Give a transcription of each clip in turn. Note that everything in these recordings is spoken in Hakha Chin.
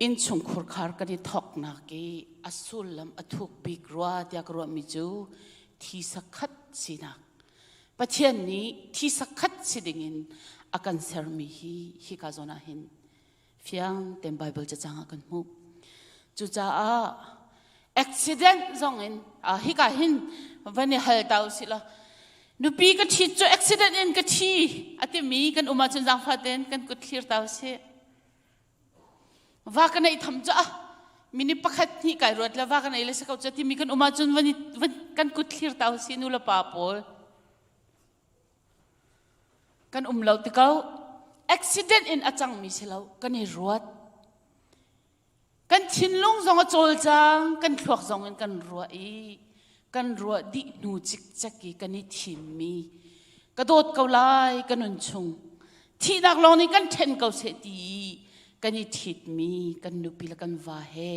Innchungkhur khar kan i thawknak i a sullam a thuk bik rua tiah ka ruahmi cu thisa khat sinak. Pathian nih thisa khat si dingin a kan sermi hi hika zawn ah hin fiang tein Bible cacang ah kan hmuh. Cucaah accident zong in hika hin van i hal ta usih law nupi ka ṭhit cu accident in ka ṭhi a timi kan um ahcun zaangfah tein kan kut thlir ta usih. Va ka neih tham cu ah mini pakhat hnih kai ruat le va ka nei le si ko cu timi kan um ahcun van, van kan kut thlir ta usih nu le pa pawl. Kan um lo ti ko. Accident in a cangmi si lo kan i ruat. Kan thinlung zong a cawlcang, kan thluak zong in kan ruah i kan ruah dih hnu cikcek i kan i thimmi ka dawt ko lai ka nun chung thihnak lawng nih kan ṭhen ko seh ti i kan i ṭhitmi kan nupi le kan va he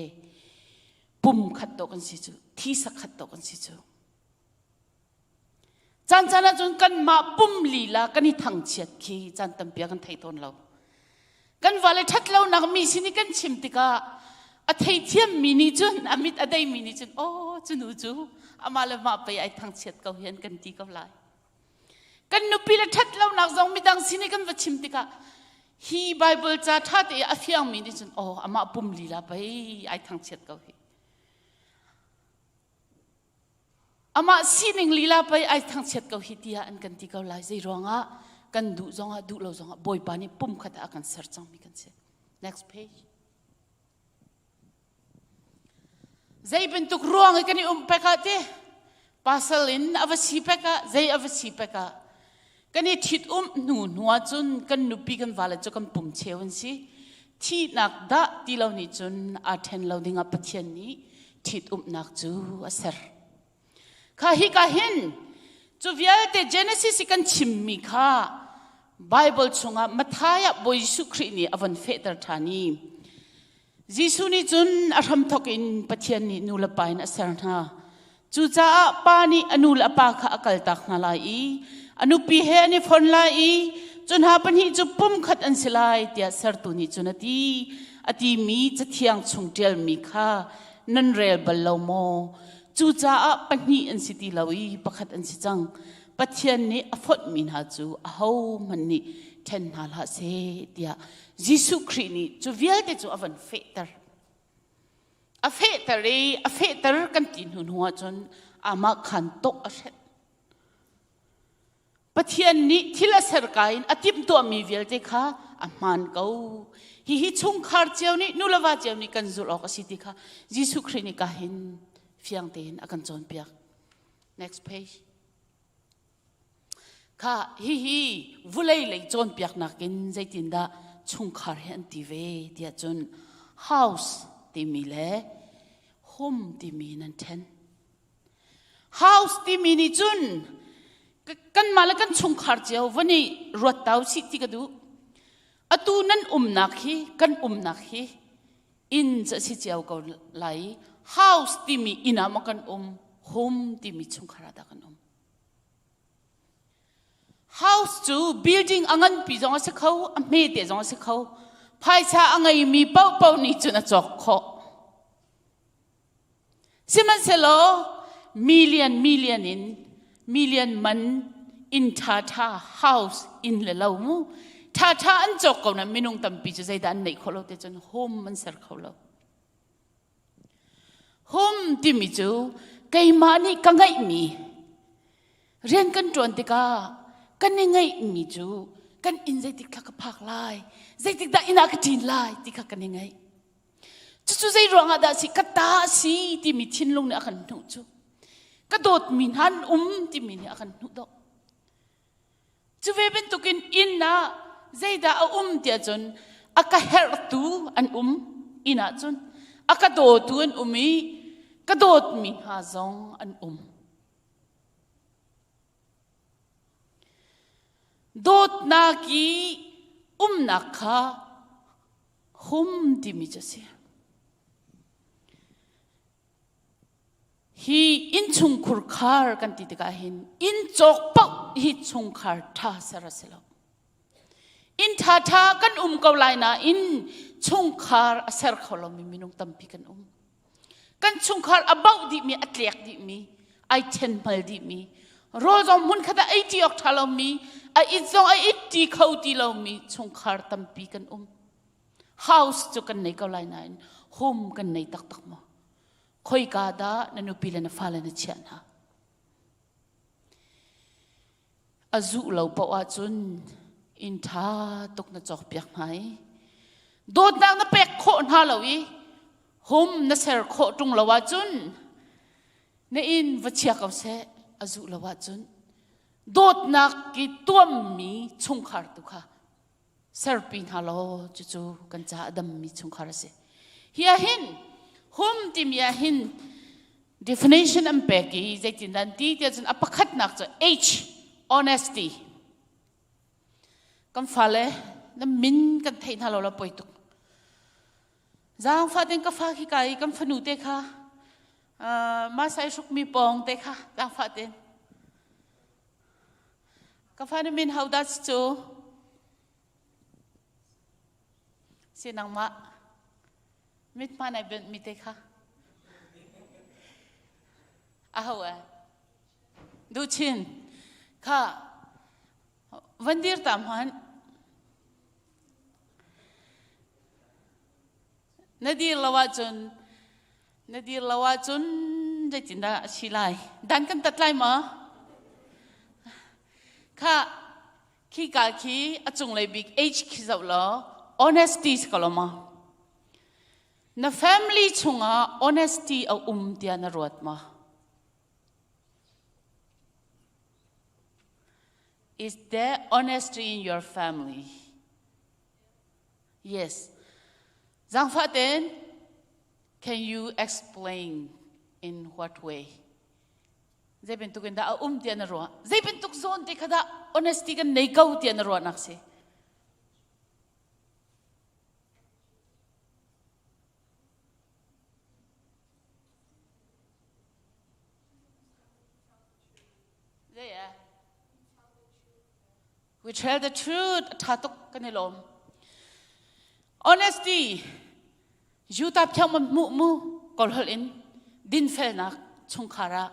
pum khat dawh kan si cu thisa khat dawh kan si cu Caan caan ahcun kanmah pum lila kan i thangchiat khi caan tampi ah kan thei tawn lo. Kan vale ṭhat lonak mi sin i kan chim tikah a theithiam mi nih cun a mit a dei mi nih cun aw cu nu cu amah le mah pei ai thangchiat ko hi an kan ti ko lai. Kan nupi le ṭhat lonak zong midang sin i kan va chim tikah hi Bible ca ṭha te a fiang mi nih cun aw amah pum lila pei ai thangchiat ko hi. Amah sining lila pei ai thangchiat ko hi tiah an kan ti ko lai. Zei ruangah kan duh zongah duh lo zongah Bawipa nih pum khat ah a kan ser cangmi kan si. Next page. Zei bantuk ruang i kan i um pek ah ti pasal in a va si pek ah zei a va si pek ah kan i ṭhit um hnu hnu ah cun kan nupi kan vale cu kan pum cheu an si. Thihnak dah ti lo nih cun aa ṭhen lo dingah Pathian nih ṭhitumnak cu a ser. Kha hika hin cu vialte Genesis i kan chimmi kha Bible chungah Matthai ah Bawi Jesuh Khrih nih a von fehter ṭhan i Jesuh nih cun a hramthawk in Pathian nih nu le pa in a ser hna. Cucaah pa nih a nu le a pa kha a kaltak hna lai i a nupi he an i fon lai i cu hna pahnih cu pumkhat an si lai tiah sertu nih cun a ti. A timi cathiang chung ṭialmi kha nan rel bal lo maw? Cucaah pahnih an si ti lo i pakhat an si cang. Pathian nih a fonhmi hna cu ahohmanh nih ṭhen hna hlah seh tiah Jesuh Khrih nih cu vialte cu a van fehter. A fehter i a fehter kan ti hnu hnu ahcun amah khan tawh a hrenh. Pathian nih thil a ser ka in a timhtuahmi vialte kha a hmaan ko. Hihi chungkhar cio nih nuleva cio nih kan zulh awk a si ti kha Jesuh Khrih nih ka hin fiang tein a kan cawnpiak. Next page. Kha hihi vulei lei cawnpiaknak in zeitindah chungkhar hi an ti ve tiah cun house timi le home timi in an ṭhen. House timi nih cun kanmah le kan chungkhar cio van i ruat ta usih ti ka duh. Atu nan umnak hi kan umnak hi inn cu a si cio ko lai. House timi inn ah maw kan um, home timi chungkhar ah dah kan um. House cu building a nganpi zong a si kho, a hmete zong a si kho. Phaisa a ngeimi paohpaoh nih cun a cawk khawh. Sihmanhsehlaw million million in million man inn ṭhaṭha house inn le lo mu ṭhaṭha an cawk ko na minung tampi cu zeidah an neih khawh lo te cun home an ser kho lo. Home timi cu keimah nih ka ngeihmi rian kan ṭuan tikah kan i ngeihmi cu kan inn zeitik thla ka phak lai zeitik dah inn ah ka ṭin lai ti kha kan i ngeih. Cucu zei ruangah dah si ka ta a si timi thinlung nih a kan hnuh cu. Ka dawtmi hna an um timi nih a kan hnuh dawh. Cu ve bantukin inn ah zeidah a um tiah cun a ka herhtu an um inn ah cun a ka dawtu an um i ka dawtmi hna zong an um. Dawtnak i umnak kha hum timi cu a si. Hi innchungkhur khar kan ti tikah hin inn cawk paoh hi chungkhar ṭha ser a si lo. Inn ṭhaṭha kan um ko lai nain chungkhar a ser kho lomi minung tampi kan um. Kan chungkhar a bauh dihmi, a tlek dihmi, ai ṭhenhmal dihmi, rawl zong hmunkhat ah ei ṭi awk ṭha lomi, a it zong a it ṭi kho ti lomi chungkhar tampi kan um. House cu kan nei ko lai nain home kan nei taktak maw? Khoika dah na nupi le na fale na chiah hna? A zuh lo paoh ahcun inn ṭha tuk na cawkpiak hna i dawtnak na pek khawh hna lo i hum na ser khawh ṭung lo ahcun na inn va chia ko seh a zuh lo ahcun dawtnak ki tuammi chungkhar tu kha serpi hna law cucu kan caah a dammi chungkhar a si. Hi ah hin hum timi ah hin definition an pek i zeitindah an ti tiah cun a pakhatnak cu H honesty kan fale na min kan theih hna lo la poi tuk zaangfah ten ka fa khi ka i kan fanu te kha masai hrukmi pawng te kha zaangfah ten Ka fa na min ho dah si cu? Si nangmah. Mithma nai benh mi te kha. Aho eh? Duchin. Kha van dir ta hman. Na dir lo ahcun na dir lo ahcun zeitindah a si lai? Dan kan tat lai maw? Kha khi ka khi a cunglei bik H khi zoh law honesty si ko lo maw? Na family chungah honesty a um tiah na ruat maw? Is there honesty in your family? Yes. Zaangfah ten, can you explain in what way? Zei bantuk in dah a um tiah na ruah? Zei bantuk zawn te kha dah honesty kan nei ko tiah na ruahnak si? Zei ah? We tell the truth. A ṭha tuk kan i lawm. Honesty. Juta phiang man hmuh mu kawlholh in dinfelnak chungkhar ah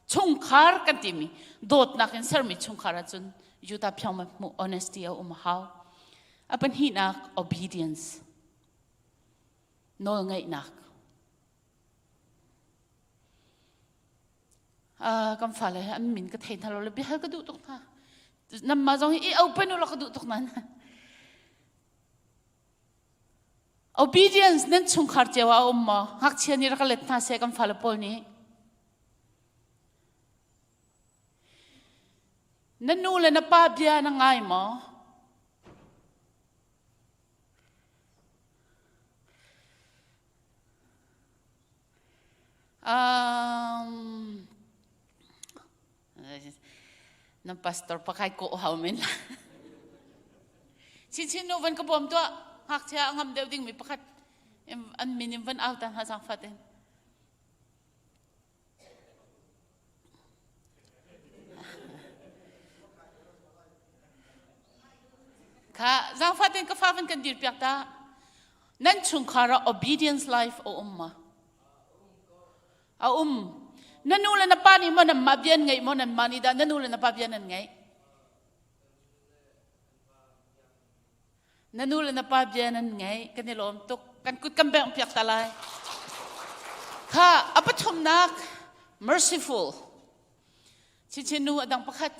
chungkhar kan timi dawtnak in sermi chungkhar ah cun Juta phiang man hmuh honesty a um a hau. A pahnihnak obedience. Nawlngaihnak. Kan fale he an min ka thei hna lo le biahal ka duh tuk hna. Namma zong hi i open u law ka duh tuk nan. Obedience nan chungkhar cio ah a um maw? Ngakchia nih rak ka let hna seh kan fale pawl nih. Na nu le na pa bia na ngai maw? Um, na pastor pakai ko hau men la. Chinchin nu van ka bawm tuah ngakchia a ngam deuh ding mi pakhat an min in van au ta hna zang fatin. Kha zaangfah tein ka fa van kan dir piak ta. Nan chungkhar ah obedience life a um ma? A um. Na nu le na pa nih maw nan mah bia an ngeih maw nan mah nih dah na nu le na pa bia nan ngeih? Na nu le na pa bia nan ngaih kan i lawm tuk. Kan kut kan bengh piak ta lai. Kha a pathumnak merciful. Chinchin nu a dang pakhat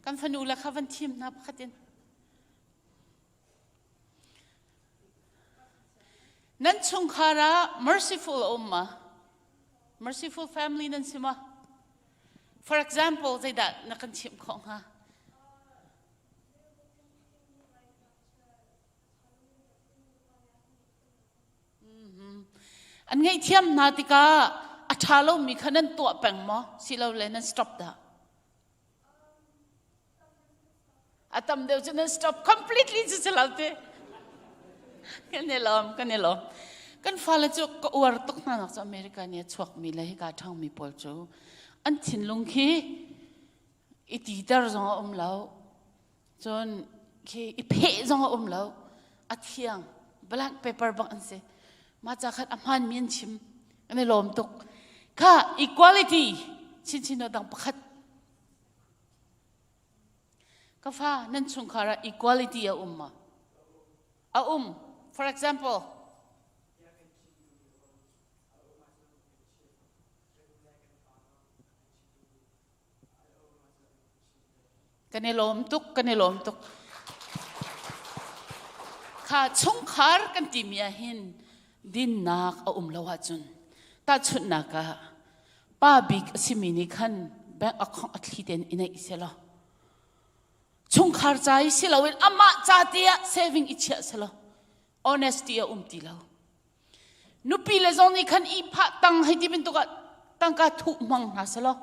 kan fanu le kha van thim hna pakhat in. Nan chungkhar ah merciful a um ma? Merciful family nan si ma? For example, zeidah na kan chimh khawh hnga? An ngaihthiam hna tikah a ṭha lomi kha nan tuah peng maw? Silole nan stop dah? A tam deuh cu nan stop completely cu si lo ti. Kan i lawm, kan i lawm. Kan fale cu ka uar tuk hna nak cu America nih a chuakmi le hika a ṭhangmi pawl cu an thinlung khi i titer zong a um lo. Cun. Khi i pheh zong a um lo. A thiang. Blank paper bang an si. Mah ca khat a hmaanmi an chim. An i lawm tuk. Kha equality chinchin dang pakhat. Ka fa nan chungkhar ah equality a um ma? A um. For example, Kan i lawm tuk, kan i lawm tuk. Kha chungkhar kan timi ah hin dinnak a um lo ahcun tahchunhnak ah pa bik a simi nih khan bank account a thli tein i neih selaw chungkhar ca i si loin amah ca te ah saving i chiah selaw honesty a um ti lo. Nupi le zong nih khan ihphah tang hei ti bantuk ah tangka thuh hmang hna selaw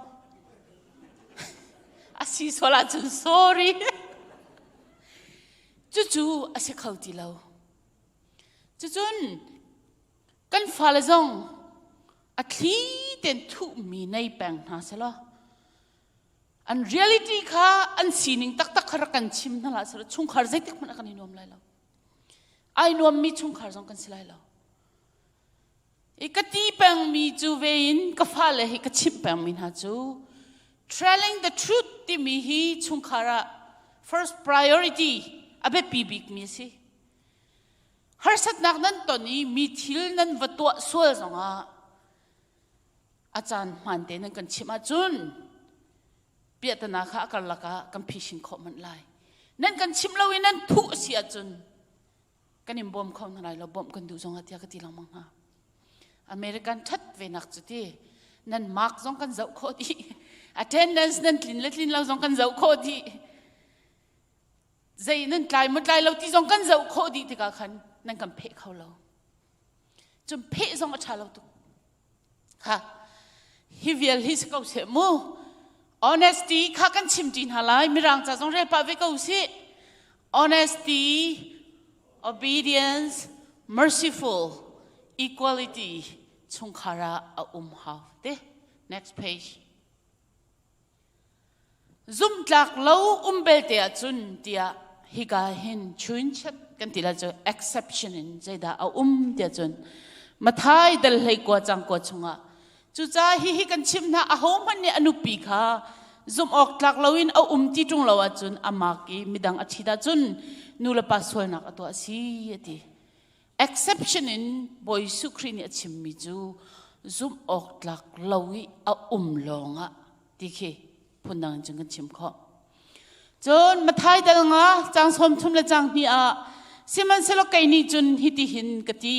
a si sual ahcun sorry. Cucu a si kho ti lo. Cucun kan fale zong a thli tein thuhmi nei peng hna selaw an reality kha an sining taktak kha rak kan chim hna hlah selaw chungkhar zeitik hmanh ah kan i nuam lai lo. Ai nuammi chungkhar zong kan si lai lo. I ka ti pengmi cu ve in ka fale hi ka chimh pengmi hna cu trailing the truth timi hi chungkhar ah first priority a biapi bikmi a si. Harsatnak nan ton i mi thil nan va tuah sual zongah a caan hmaan te nan kan chimh ahcun piahtana kha a karlak ah kan phisin khawh manh lai. Nan kan chimh lo i nan thuh a si ahcun kan in bawm kho hna lai lo bawmh kan duh zongah tiah ka ti lengmang hna. American ṭhat ve nak cu ti nan mark zong kan zoh khawh dih attendance nan tlin le tlin lo zong kan zoh khawh dih zei nan tlai maw tlai lo ti zong kan zoh khawh dih tikah khan nan kan pheh kho lo cun pheh zong a ṭha lo tuk Ha hi vial hi si ko seh mu. Honesty kha kan chim ṭi hna lai. Mirang ca zong rel pah ve ko sih. Honesty, obedience, merciful, equality chungkhar ah a um hau te. Next page. Zumhtlak lo um belte ahcun tiah hika hin chunchat kan ti lai cu exception in zeidah a um tiah cun Mathai dal hlei kua cang kua chungah cucaah hihi kan chimh hna ahohmanh nih a nupi kha zumh awk tlak loin a um ti ṭung lo ahcun a mak i midang a ṭhit ahcun nu le pa sualnak a tuah a si a ti. Exception in Bawi Jesuh Khrih nih a chimmi cu zumh awk tlak lo i a um lawngah ti khi phundang in cun kan chim khawh. Cun Mathai dal nga caang 30 le caang hnih ah sihmanhsehlaw kei nih cun hitihin ka ti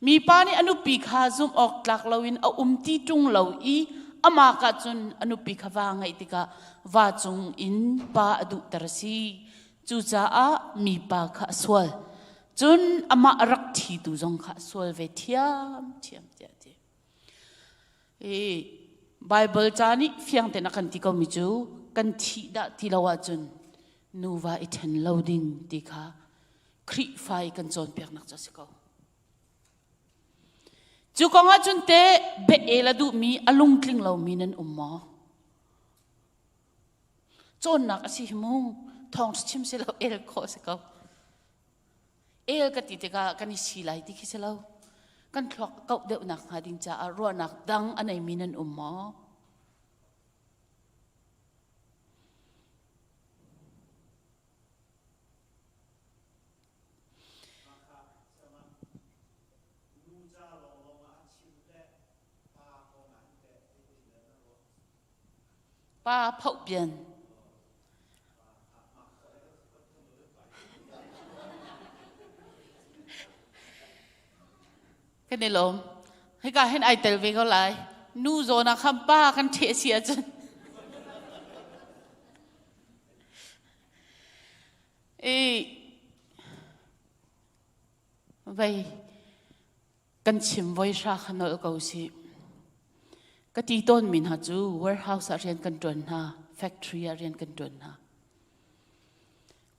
mipa nih a nupi kha zumh awk tlak loin a um ti ṭung lo i amah ka cun a nupi kha va ngeih tikah va cung in pa a duhter a si cucaah mipa kha a sual cun amah a rak ṭhitu zong kha a sual ve ṭhiamṭhiam tiah a ti. I Baibal ca nih fiang tein a kan ti komi cu kan thih dah ti lo ahcun nuva i ṭhen lo ding ti kha Khrihfa i kan cawnpiaknak cu a si ko. Cu kong ahcun teh bia-el a duhmi a lungtling lomi nan um maw? Cawnnak a si hi mu thawng chim si lo el khawh si ko. El ka ti tikah kan i si lai ti khi si lo. Kan thluak kauh deuhnak hnga ding caah ruahnak dang a neimi nan um maw? Pa phoh pian. Kan i lawm. Hika hin ai tel ve ko lai. Nu zawn ah khan pa kan ṭheh si ahcun. I vei Kan chim voi hra kha nolh ko sih. Ka ti tawnmi hna cu warehouse ah rian kan ṭuan hna, factory ah rian kan ṭuan hna.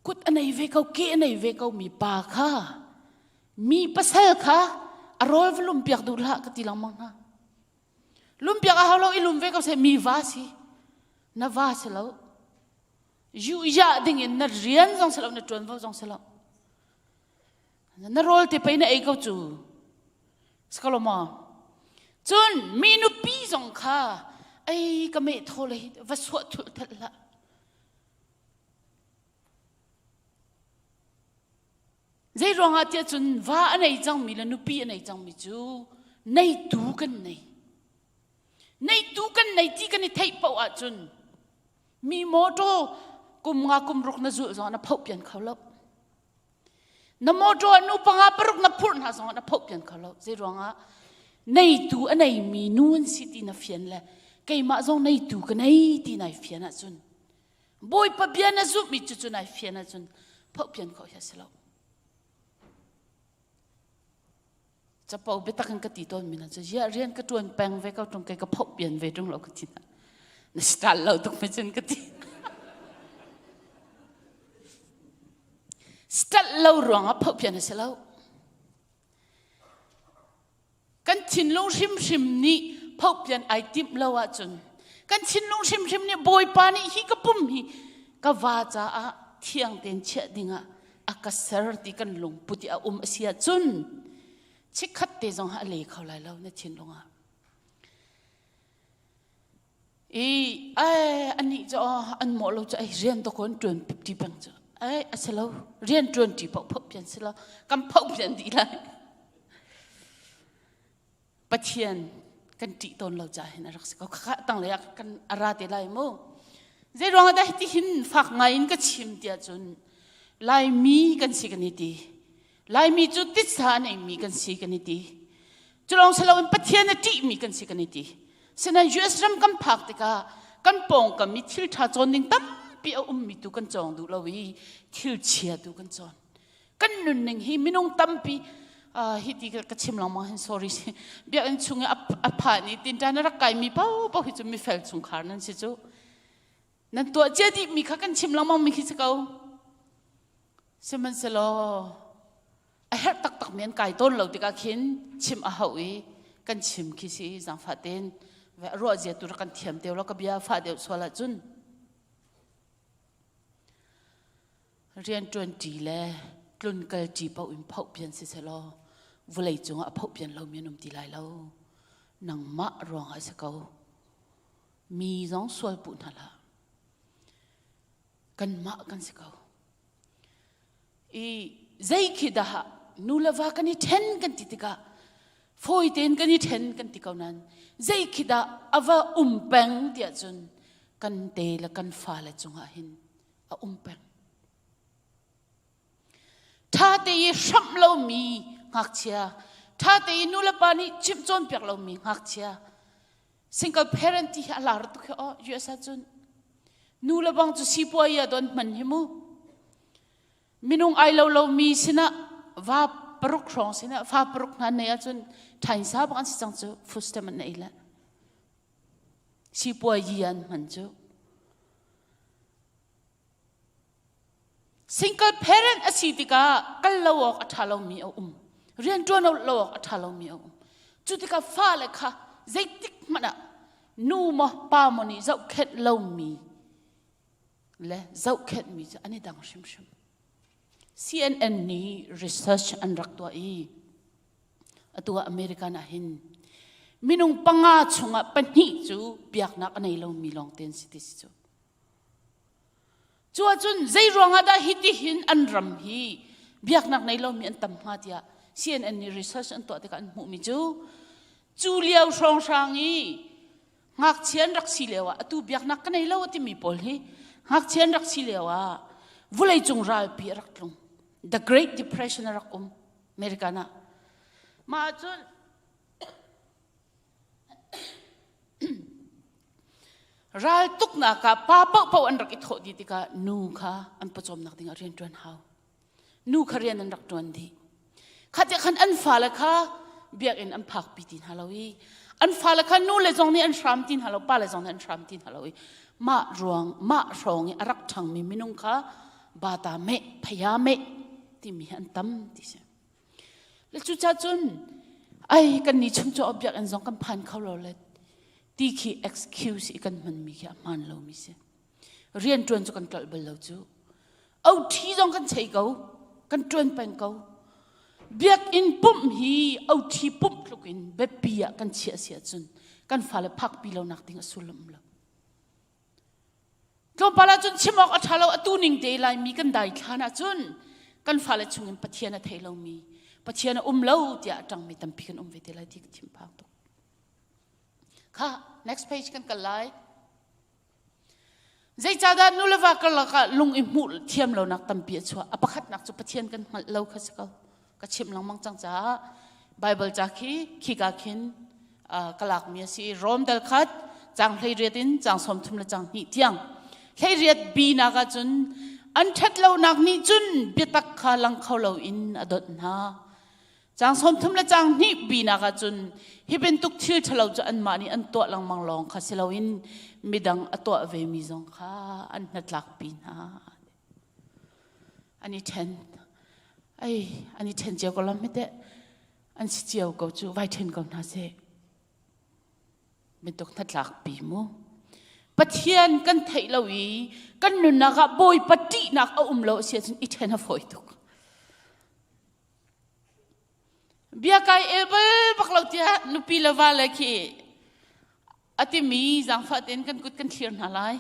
Kut a nei ve ko, ke a nei ve ko mi pa kha, mi pasal kha a rawl va lum piak duh hlah ka ti lengmang hna. Lum piak a hau lo i lum ve ko seh mi va si. Na va si lo. Yuh ding in na rian zong si lo na ṭuanvo zong si lo. Na rawl te pei na ei ko cu. Sikalo maw? Cun mi nupi zong kha ei ka meh thaw le va suah thulh thelh hlah. Zei ruangah tiah cun va a nei cangmi le nupi a nei cangmi cu neitu kan nei. Neitu kan nei ti kan i theih paoh ahcun mi mawṭaw kum nga kum ruk na zulh zong na phoh pian kho lo. Na mawṭaw ah nu panga paruk na phurh hna zong ah na phoh pian kho lo. Zei ruangah neitu a neimi nu an si ti na fian le keimah zong neitu ka nei ti nai fian ahcun Bawipa bia na zumhmi cu cu nai fian ahcun phoh pian khawh hi a si lo. Capo biatak in ka ti tawn mi hna cu ziah rian ka ṭuan peng ve ko ṭung kei ka phoh pian ve ṭung lo ka ti hna. Na style lo tuk me cun ka ti. Style lo ruangah phoh pian a si lo. Kan thinlung hrimhrim nih phohpian ai timh lo ahcun kan thinlung hrimhrim nih Bawipa nih hi ka pum hi ka va caah thiang tein chiah dingah a ka ser ti kan lungput i a um a si ahcun chikkhat te zong ah a le kho lai lo na thinlung ah. I ai anih cu an mawh lo cu ai rian to kon ṭuan ti peng cu ai a si lo rian ṭuan ṭi paoh phoh pian si lo kan phoh pian dih lai Pathian kan ṭih tawn lo ca hin a rak si ko khakha tanglei ah kan a ra te lai mu zei ruangah dah hiti hin fak ngai in ka chim tiah cun Laimi kan si kan i ti Laimi cu titsa a neimi kan si kan i ti cu lawng si loin Pathian a ṭihmi kan si kan i ti Sinain US ram kan phak tikah kan pawngkam i thil ṭha cawn ding tampi a ummi tu kan cawng duh lo i thil chia tu kan cawn. Kan nunning hi minung tampi uh, hi ti ka chim lengmang hin sorry si biakinn chung i a phan i tinṭan a rak kaimi paohpaoh hi cu mifel chungkhar nan si cu. Nan tuah cia dihmi kha kan chim lengmang mi khi si ko. Sihmanhsehlaw a herh taktakmi an kai tawn lo tikah khin chim a hauh i kan chim khi si zaangfah tein ruah zia tu rak kan thiam te lo ka bia fah deuh sual ahcun rian ṭuan ṭi le tlun kal ṭi paoh in phoh pian si selaw vawlei cungah a phoh pian lomi an um ti lai lo nangmah ruangah a si ko mi zong sual puh hna hlah kanmah kan si ko I zei khi dah nu le va kan i ṭhen kan ti tikah fawi tein kan i ṭhen kan ti ko nain zei khi dah a va um peng tiah cun kan te le kan fale cungah hin a um peng. Ṭha te i hramh lomi ngakchia, ṭha te i nu le pa nih chimh cawnpiak lomi ngakchia, single parent ti hi a lar tuk hi aw US ah cun nu le bang cu sipuai ah don hman hi mu minung ai lo lomi sinah va paruk hrawng sinah fa paruk hna nei ahcun ṭhainsa bak an si cang cu food stamp an ei le sipuai yi an hman cu Single parent a si tikah kal lo awk a ṭha lomi a um. Rianṭuan lo awk a ṭha lomi a um. Cu tikah fale kha zeitik hmanh ah nu maw pa maw nih zohkhenh lomi le zohkhenhmi cu an i dang hrimhrim. CNN nih research an rak tuah i atu ah American ah hin minung panga chungah pahnih cu biaknak a nei lomi lawng te an si ti si cu. Cu ahcun zei ruangah dah hitihin an ram hi biaknak nei lomi an tam hnga tiah CNN nih research an tuah tikah an hmuhmi cu cu lio hrawnghrang i ngakchia an rak si lio ah atu biaknak ka nei lo a timi pawl hi ngakchia an rak si lio ah vawleicung ralpi a rak tlung the great depression a rak um American ah mah ahcun Raltuknak ah pa paohpaoh an rak i thawh dih tikah nu kha an pawcawmnak dingah rian ṭuan hau. Nu kha rian an rak ṭuan dih. Kha tiah khan an fale kha biakinn an phakpi ti hna lo i an fale kha nu le zong nih an hram ti hna lo, pa le zong nih an hram ti hna lo i mah ruang mah hrawng i a rak ṭhangmi minung kha bata meh, phaya meh timi hi an tam ti si. Le cucaah cun ai kan nih chung cu biakinn zong kan phan kho lo le ti khi excuse i kan hmanmi khi a hmaan lomi si. Rian ṭuan cu kan tlolh bal lo cu. OT zong kan chei ko. Kan ṭuan peng ko. Biakinn pumh hi OT pumh tluk in biapi ah kan chiah si ahcun kan fale phakpi lonak ding a sullam lo. Tlawmpal ahcun chim awk a ṭha lo atu ning te Laimi kan dai thlan ahcun kan fale chungin Pathian a thei lomi Pathian a um lo tiah a ṭangmi tampi kan um ve te lai ti ka thinphang tuk. Kha next page kan kal lai. Zeicahdah nu le va karlak ah lung i hmuh thiam lonak tampi a chuah? A pakhatnak cu Pathian kan hngalh lo kha si ko. Ka chimh lengmang cang caah Bible ca khi khika khin ka lakmi a si i Rom dal khat caang 18 in caang 30 le caang hnih tiang 18 bi nak ahcun an ṭhat lonak nih cun biatak kha lang kho loin a donh hna. Caang 30 le caang hnih bi nak ahcun hi bantuk thil ṭhalo cu anmah nih an tuah lengmang lawng kha si loin midang a tuah vemi zong kha an hnatlakpi hna. An i ṭhen. Ai, an i ṭhen cio ko lam hi teh. An si cio ko cu vai ṭhen ko hna seh. Bantuk hnatlakpi mu. Pathian kan theih lo i kan nunnak ah Bawipa ṭihnak a um lo a si ahcun i ṭhen a fawi tuk. Bia kai el bal bak lo tiah nupi le va le khi a timi zaangfah tein kan kut kan thlir hna lai.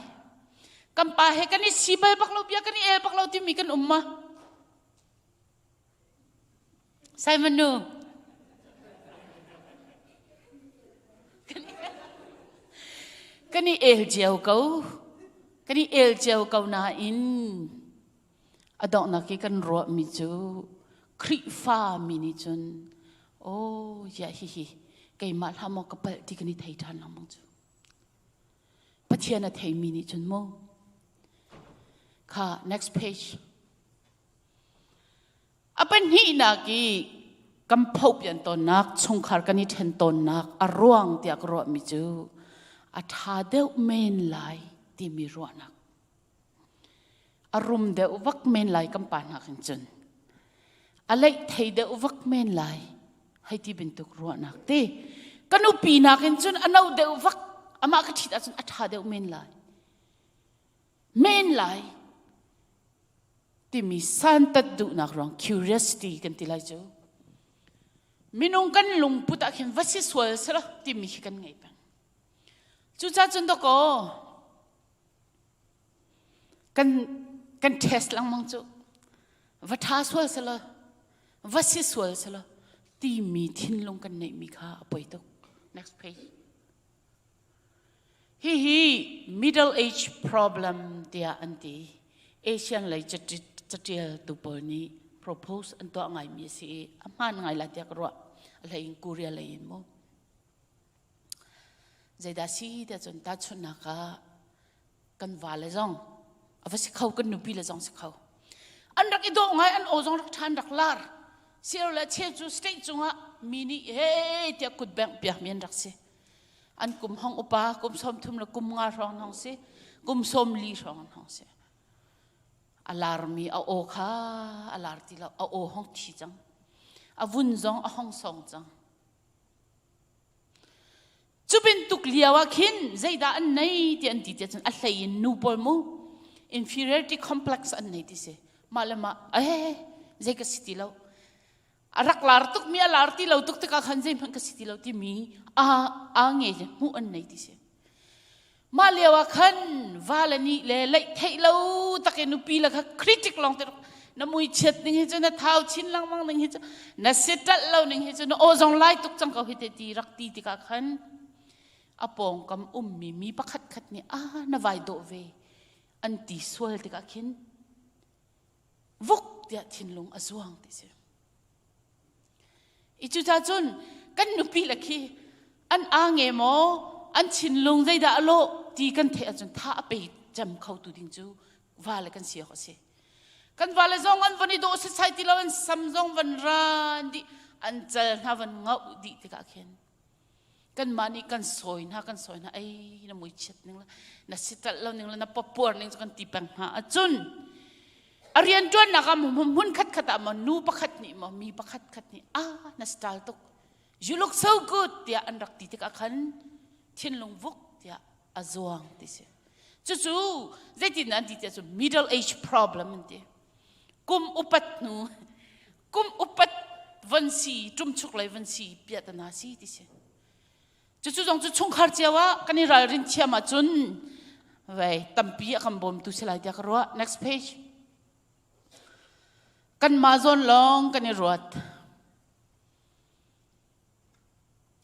Kan pa he kan i si bal bak lo bia kan i el bak lo timi kan um ma? Simon nu. Kan i el cio ko. Kan i el cio ko nain A donghnak i kan ruahmi cu Khrihfa mi nih cun aw ya hihi keimah hlah maw ka palh ti kan i thei ṭhan lengmang cu. Pathian a theimi nih cun mu. Kha next page. A pahnihnak i kan phopian tawnnak chungkhar kan i ṭhen tawnnak a ruang tiah ka ruahmi cu a ṭha deuh men lai timi ruahnak. A rum deuh vak men lai kan pa hna khin cun. A leih thei deuh vak men lai hei ti bantuk ruahnak te. Ka nupi nakin cun a no deuh vak amah ka ṭhit ahcun a ṭha deuh men lai. Men lai timi santat duhnak ruang curiosity kan ti lai cu. Minung kan lungput ah khin va si sual sela timi khi kan ngei peng. Cucaah cun dawkaw Kan, kan test lengmang cu va ṭha sual selaw va si sual selaw timi thinlung kan neihmi kha a poi tuk. Next page. Hihi middle age problem tiah an ti. Asian lei catial tu pawl nih propose an tuah ngaimi a si i a hmaan ngai la tiah ka ruah. A hlei in Korea lei in mu. Zeidah si tiah cun tahchunhnak ah kan vale zong a va si kho kan nupi le zong si kho an rak i dawh ngai an aw zong rak ṭha an rak lar siro le cheu cu state cungah mi nih he tiah kut bengh piak mi an rak si an kum hong upa kum 30 le kum nga hrawng hong si kum 40 hrawng an hong si a larmi a aw kha a lar ti lo a aw hong thi cang a vun zong a hong song cang Cu bantuk lio ah khin zeidah an nei ti an ti tiah cun a hlei in nu pawl mu inferiority complex an nei ti si. Mah le mah eh zei ka si ti lo. A rak lar tuk mi a lar ti lo tuk tikah khan zeihmanh ka si ti lo timi a a nge le hmuh an nei ti si. Mah lio ah khan va le nih le leih theih lo tak in nupi le kha critic lawng te na mui chiat ning hi cu na thau chin lengmang ning hi cu na sitalh lo ning hi cu na aw zong lai tuk cang ko hi te ti rak ti tikah khan a pawngkam ummi mi pakhat khat nih ah na vai dawh ve an ti sual tikah khin vuk tiah thinlung a zuang ti si. I cucacun kan nupi le khi an aa nge maw an thinlung zeidah a lawh ti kan theih ahcun tha a pe cem kho tu ding cu vale kan si awk a si. Kan vale zong an von i dawh setsai ti lo an sam zong van ran dih an cal hna van ngauh dih tikah khin kanmah nih kan sawi hna kan sawi hna ei na mui chiat ning le na sitalh lo ning le na papuar ning cu kan ti peng hna ahcun a rianṭuannak ah hmun khat khat ah maw nu pakhat nih maw mi pakhat khat nih ah na style tuk you look so good tiah an rak ti tikah khan thinlung vuk tiah a zuang ti si. Cucu zeitin an ti tiah cu middle age problem an ti. Kum upat hnu kum upat von si ṭumchuk lei von si piahtana si ti si. Cucu zong cu chungkhar cio ah kan i ralrin thiam ahcun vei tampi a kan bawmtu si lai tiah ka ruah. Next page. Kanmah zawn lawng kan i ruat.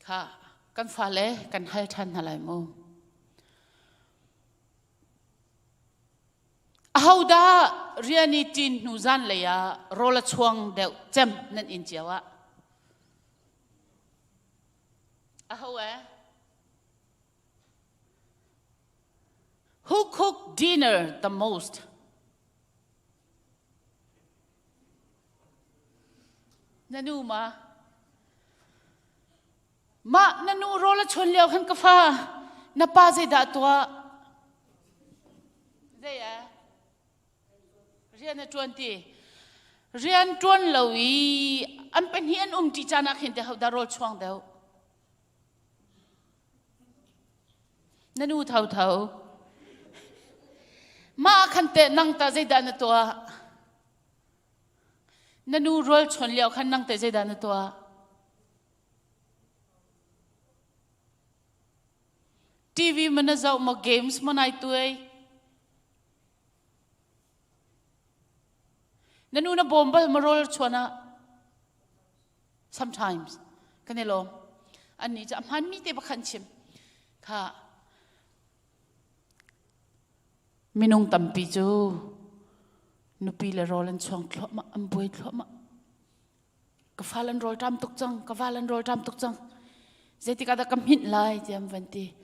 Kha kan fale kan hal ṭhan hna lai mu. Ahodah rian i ṭin hnu zanlei ah rawl a chuang deuh cem nan inn cio ah? Aho eh? Who cook dinner the most? Na nu ma? Mah na nu rawl a chuan lio khan ka fa na pa zeidah tuah? Zei ah? Rian a ṭuan ti. Rian ṭuan lo i an pahnih an um ṭi caan ah khin te hodah rawl chuang deuh? Na nu thotho. Mah khan teh nang ta zeidah na tuah? Na nu rawl chuan lio khan nang teh zeidah na tuah? TV ma na zoh maw games ma nai tuai? Na nu na bawm bal ma rawl chuan ah? Sometimes kan i lawm. Annih cu a hmaanmi te bak an chim. Kha minung tampi cu nupi le rawl an chuang thluahmah, an buai thluahmah. Ka fal an rawl ṭam tuk cang, ka val an rawl ṭam tuk cang. Zeitik ah dah ka hminh lai ti an van ti.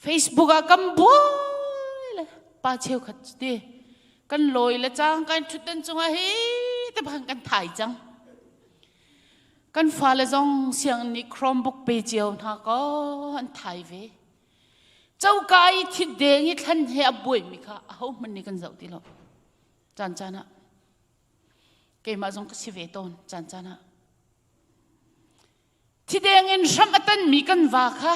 Facebook ah kan buai le pa cheukhat cu ti. Kan lawi le cang kan ṭhutdan cungah hi te bang kan thai cang. Kan fale zong sianginn nih Chromebook pe cio hna kaw an thai ve. Coka i thit deng i thlan he a buaimi kha ahohmanh nih kan zoh ti lo. Caan caan ah keimah zong ka si ve tawn caan caan ah. Thideng in hram a tanmi kan va kha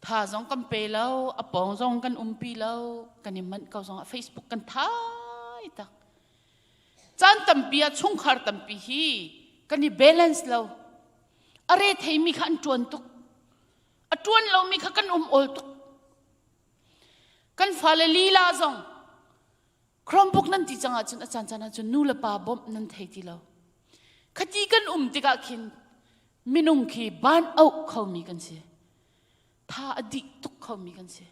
tha zong kan pe lo, a pawng zong kan umpi lo, kan i manh ko zong ah Facebook kan thai tak. Caan tampi ah chungkhar tampi hi kan i balance lo. A re theimi kha an ṭuan tuk. A ṭuan lomi kha kan um awl tuk. Kan fale lila zong Chromebook nan ti cang ahcun a caan caan ahcun nu le pa bawmh nan thei ti lo. Khati kan um tikah khin minung khi ban auh khomi kan si. Tha a dih tuk khomi kan si.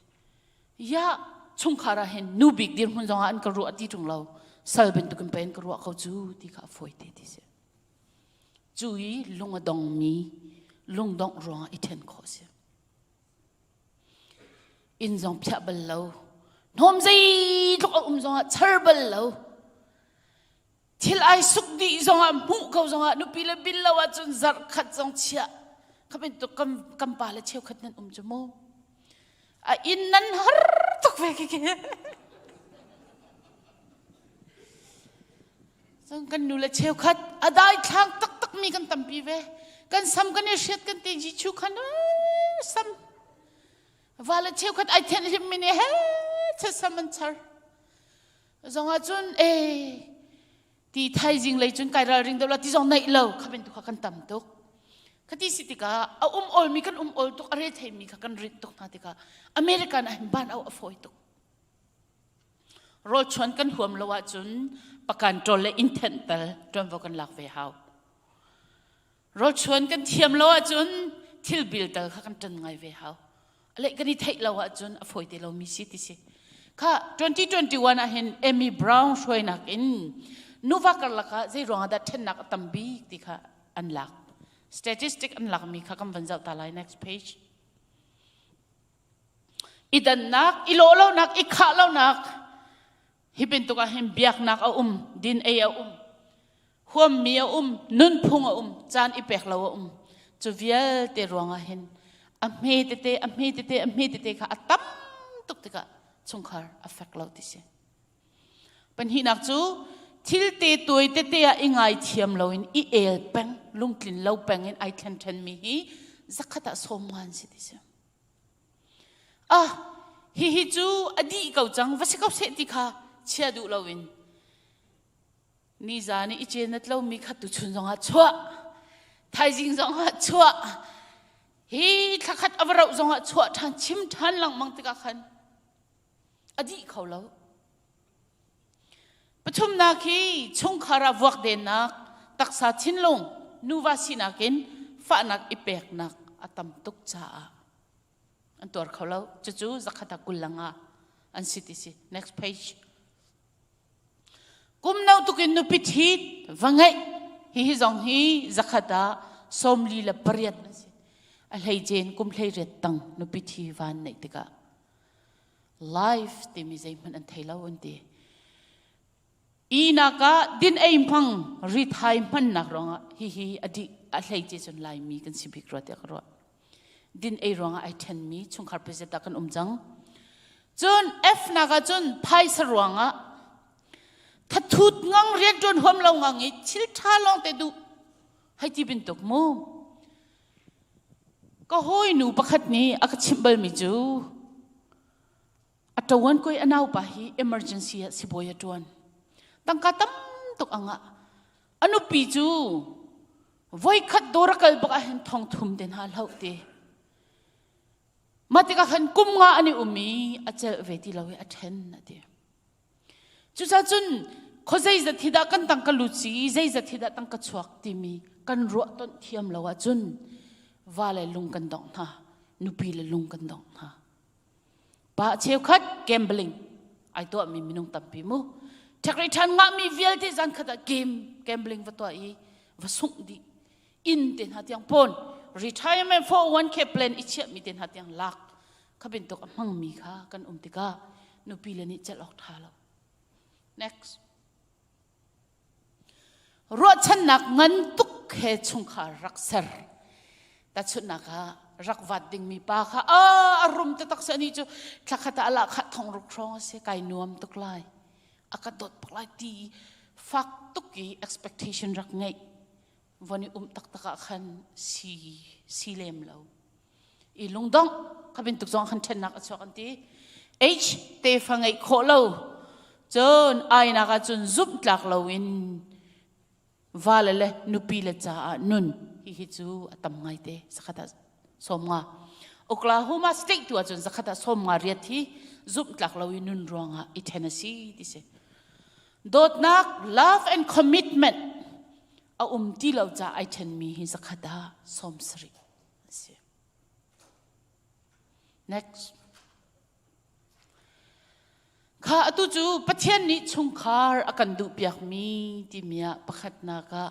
Ya chungkhar ah hin nu bik dirhmun zong ah an ka ruah ti ṭung lo. Sal bantukin pei an ka ruah ko cu ti kha a fawi te ti si. Cu i lung a dongmi lungdongh ruangah i ṭhen khawh a si. Inn zong phiah bal lo. Hnawm zeitluk a um zongah char bal lo. Thil ai suk dih zongah hmuh ko zongah nupi le bil lo ahcun zarh khat zong chiah. Kha bantuk kan, kan pa le cheukhat nan um cu mu. A inn nan har tuk ve khi khi. Cun kan nu le cheukhat a daithlang taktak mi kan tampi ve. Kan sam kan i hriat kan ti ji chu khan sam va le cheukhat ai thenh hlim mi nih he che sam an char. Zong ah cun e ti thaizing lei cun kai ralring deuh la ti zong neih lo kha bantuk kha kan tam tuk. Khati si tikah a um ol mi kan um ol tuk a re thei mi kha kan rinh tuk hna tikah American ah hin ban au a fawi tuk. Rawlchuan kan huam lo ahcun pakan ṭawl le inn thenh tal ṭuanvo kan lak ve hau. Rawlchuan kan thiam lo ahcun thil bil tal kha kan ṭan ngai ve hau. A leh kan i theih lo ahcun a fawi te lomi si ti si. Kha 2021 ah hin Amy Brown hruainak in nuva karlak ah zei ruang ah dah ṭhennak a tam bik ti kha an lak. Statistic an lakmi kha kan van zoh ta lai next page. I dannak, i lawh lonak, i khah lonak hi bantuk ah hin biaknak a um, din ei a um, huammi a um, nunphung a um, caan i pek lo a um. Cu vialte ruangah hin a hme tete, a hme tete, a hme tete kha a tam tuk tikah chungkhar a fek lo ti si. Pahnihnak cu thil te tuai tete ah i ngaithiam loin i el peng, lungtlin lo peng in ai thlen ṭhenmi hi zakhat ah sawm ngan si ti si. Ah, Hihi cu a dih ko cang va si ko seh ti kha chia duh loin nizan i i cenat lomi kha tuchun zongah chuah thaizing zongah chuah hi thlakhat a va rauh zongah chuah ṭhan chim ṭhan lengmang tikah khan a dih kho lo. Pathumnak hi chungkhar ah vuakdennak, taksa thinlung, nuva sinak in fahnak i peknak a tam tuk caah an tuar kho lo. Cucu zakhat ah 20 le nga an si ti si. Next page. Kum no tukin nupi ṭhit va ngeih hihi zong hi zakhat ah 48 an si. A hleicen kum 18 tang nupi ṭhi van neih tikah life timi zeihmanh an thei lo an ti. Ihnak ah din ei hmang rithai hmannak ruangah hihi a dih a hleice cun Laimi kan si bik rua tiah ka ruah. Din ei ruangah ai ṭhenmi chungkhar president ah kan um cang. Cun F nak ah cun phaisa ruangah thathut ngang rianṭuan huam lo ngang i thil ṭha lawng te duh hei ti bantuk mu. Ka hawinu pakhat nih a ka chimh balmi cu a ṭawan koi a naupa hi emergency ah sibawi a ṭuan. Tangka tam tuk a ngah. A nupi cu voikhat dawr a kal bak ah hin thong thum te hna hloh ti. Mah tikah khan kum nga an i um i a celh ve ti lo i a ṭhen a ti. Cucacun khuazei zat hi dah kan tangka lut si i zeizat hi dah tangka chuak timi kan ruah tonh thiam lo ahcun va le lung kan dongh hna, nupi le lung kan dongh hna. Pa cheukhat gambling ai tuahmi minung tampi mu. Ṭhekri ṭhan ngahmi vialte zan khat ah game gambling va tuah i va sungh dih. Inn te hna tiang pawn retirement 401k plan i chiahmi te hna tiang lak kha bantuk a hmangmi kha kan um tikah nupi le nih celh awk ṭha lo. Next. Ruahchannak ngan tuk he chungkhar rak ser. Tahchunhnak ah rak vat dingmi pa kha a a rum taktak si ani cu thlakhat ah ala khat thong ruk hrawng a si kai nuam tuk lai a ka dawt bak lai ti fak tuk i expectation rak ngeih von i um taktak ah khan si si lem lo i lungdongh kha bantuk zong khan ṭhennak a chuak an ti H tefa ngeih khawh lo cun ainak ah cun zumh tlak lo in vale le nupi le caah nun hihi cu a tam ngaite zakhat ah 50. Oklahoma state tu ahcun zakhat ah 58 hi zumh tlak lo i nun ruangah i ṭhen a si ti si. Dawtnak love and commitment a um ti lo caah ai ṭhenmi hi zakhat ah 70 a si. Next. Kha atu cu Pathian nih chungkhar a kan duhpiakmi timi ah pakhatnak ah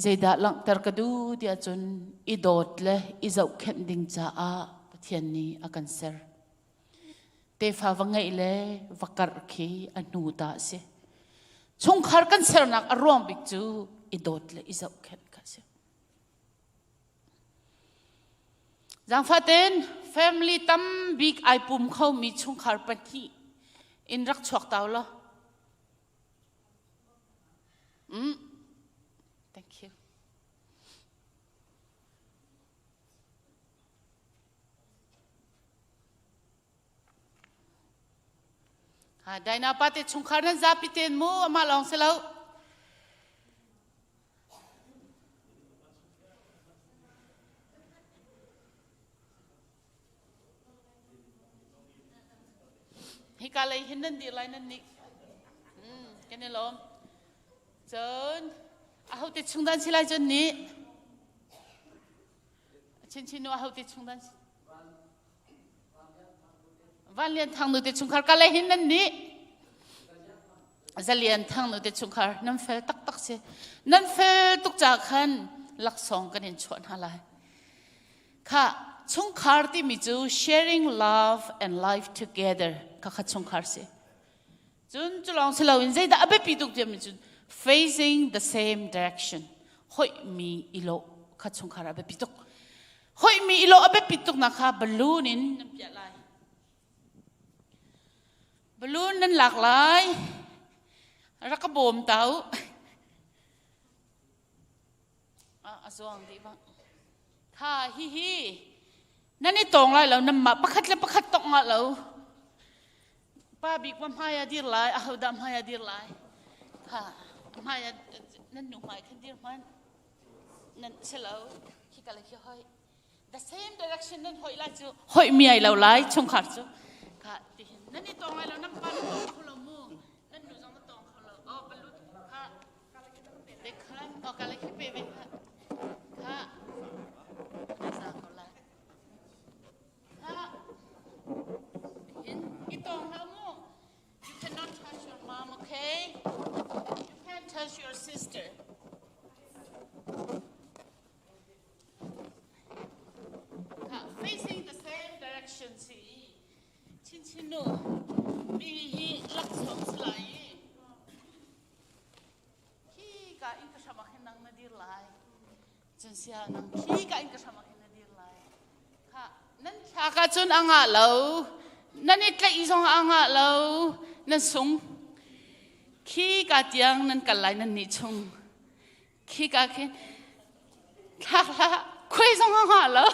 zeidah langhter ka duh tiah cun i dawt le i zohkhenh ding caah Pathian nih a kan ser. Tefa va ngeih le va karh khi a hnu ta a si. Chungkhar kan sernak a ruang bik cu i dawt le i zohkhenh kha a si. Zaangfahten family tam bik ai pum khomi chungkhar pahnih in rak chuak tau law. Mm. Thank you. Ha, Daina pa te chungkhar nan zapi ten mu amah lawng si lo. Hika lei hin nan dir lai nan nih. Mm, kan i lawm. Cun ahote chung dan si lai cun nih? Chinchin nu ahote chung dan si? Van Lian Thang nu te chungkhar ka le hin nan nih Zalian Thang nu te chungkhar nan fel taktak si nan fel tuk ca khan laksawng kan in chuah hna lai kha chungkhar timi cu sharing love and life together kha kha chungkhar si Cun cu lawng si loin zeidah a biapi tuk tiami cun facing the same direction hoihmi i lawh kha chungkhar a biapi tuk. Hoihmi i lawh a biapit tuknak kha balloon in nan piah lai. Balloon nan lak lai. Rak ka bawm ta u. A zuang dih bang. Kha hihi. Nan i tawng lai lo, nanmah pakhat le pakhat tawng ngah lo. Pa bik ma hmai ah dir lai, ahodah hmai ah dir lai? Kha, hmai ah nan nu hmai khan dir hmanh. Nan si lo, khi ka le khi hoi. The same direction nan hoi lai cu hoi mi ai lo lai chungkhar cu. Kha tihin nan i tawng lai lo, nan pa nan tawng kho lo mu. Nan nu zong na tawng kho lo. Oh, balut kha te khan, oh ka le khi pe ve kha. Kha na za ko lai. Kha hin i tawng hlah mu. You cannot touch your mom, okay? You can't touch your sister. Kha facing the same direction si. Chinchin nu mi hi laksawng si lai i khi ka in ka hram ah khin nang na dir lai. Cun sia nang khi ka in ka hram ah khin na dir lai. Kha nan thlak ahcun a ngah lo. Nan i tlaih zong a ngah lo. Nan sung. Khi ka tiang nan kal lai nan nih chung. Khika khin thlak hlah khuai zong a ngah lo.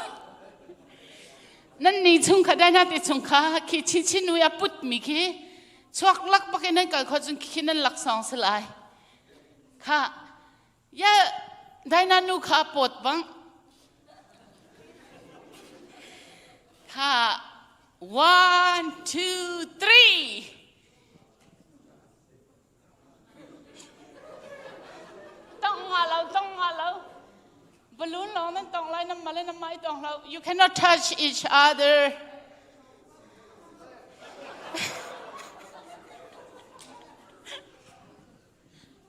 Nan ni chung kha dai na te chung kha khi chin chin nui a put mi khi chuak lak bak in nan kal kho cun khi nan lak song si lai. Kha ya dai na nu kha pot bang kha one two three Tong nga lo, tong nga lo. Balloon lawng nan tong lai, nan male nan mai tong lo. You cannot touch each other.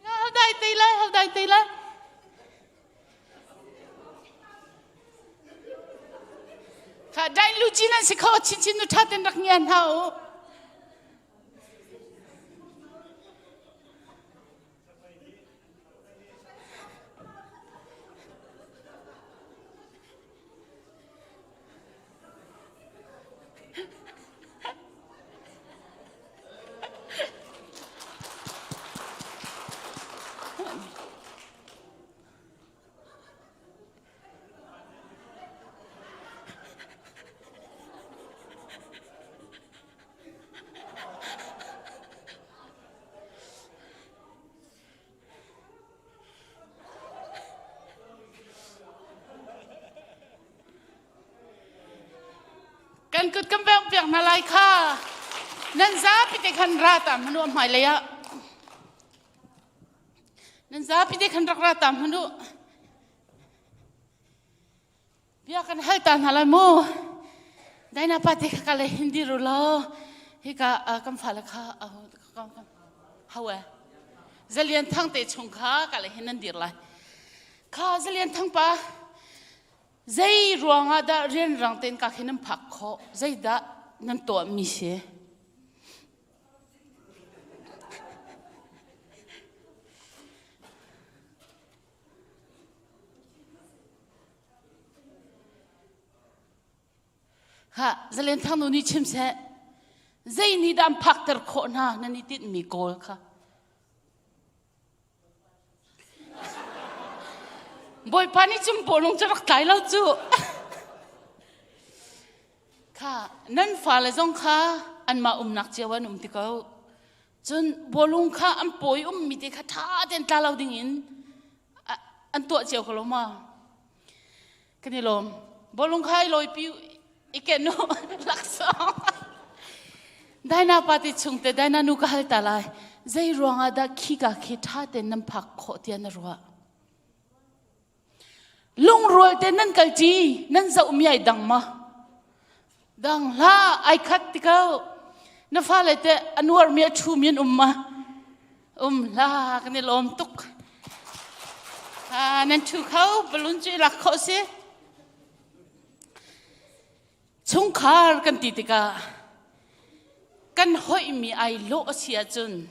Hau dai te lai, hau dai te lai. Kha dai lu chi nan si kho chin chin nu tha ten rak ngian hna u. Kan kut kan bengh piak hna lai kha. Nan zapi te khan ra ta hmanu a hmailei ah. Nan zapi te khan rak ra ta hmanu. Bia kan hal ta hna lai mu. Daina pa te kha ka le hindi ru law. Hika kan fale kha hau e. Zalian thang te chung kha ka le hin nan dir lai. Kha Zalian thang pa zei ruangah dah rianrang tein ka khi nan phak khawh? Zeidah nan tuah mi si? Ha, Zalen Thang nu nih chim seh. Zei nih dah an phakter khawh hna nan i tinhmi kawl kha? Bawipa nih cun bawlung cu rak tlai lo cu. Kha nan fale zong kha anmah umnak cio an um ti ko. Cun bawlung kha an pawi ummi te kha ṭha tein tla lo ding in an tuah cio ko lo ma? Kan i lawm. Bawlung kha i lawipi i ken u laksawng. Daina pa ti chung te Daina nu ka hal ta lai. Zei ruangah dah khi ka khi ṭha tein nan phak khawh tiah na ruah? Lungrual te nan kalṭi, nan zohmi ai dang ma? Dang hlah, ai khat ti ko. Na fale te a nuarmi a ṭhumi an um ma? Um hlah, kan i lawm tuk. Ah, nan ṭhu kho, balloon cu i lak khawh si. Chungkhar kan ti tikah kan hoihmi ai lawh a si ahcun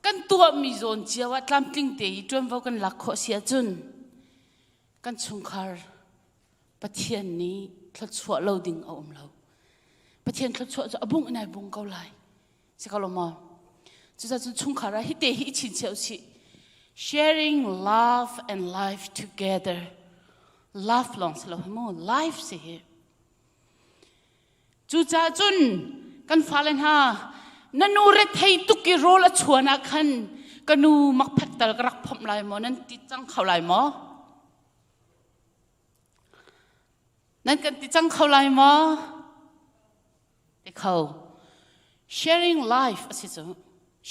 kan tuahmi zawn cio ah tlamtling te i ṭuanvo kan lak khawh a si ahcun kan chungkhar Pathian nih thluachuah lo ding a um lo. Pathian thluachuah cu a bung in ai bung ko lai. Si ko lo maw? Cucaah cun chungkhar ah hite hi i chinchiah usih. Sharing love and life together. Love lawng si lo hi mu, life si hi. Cucaah cun kan fale hna na nu rethei tuk i rawl a chuan ah khan ka nu makphek tal ka rak phomh lai maw nan ti cang kho lai maw? Nan kan ti cang kho lai maw? Ti kho. Sharing life a si cu.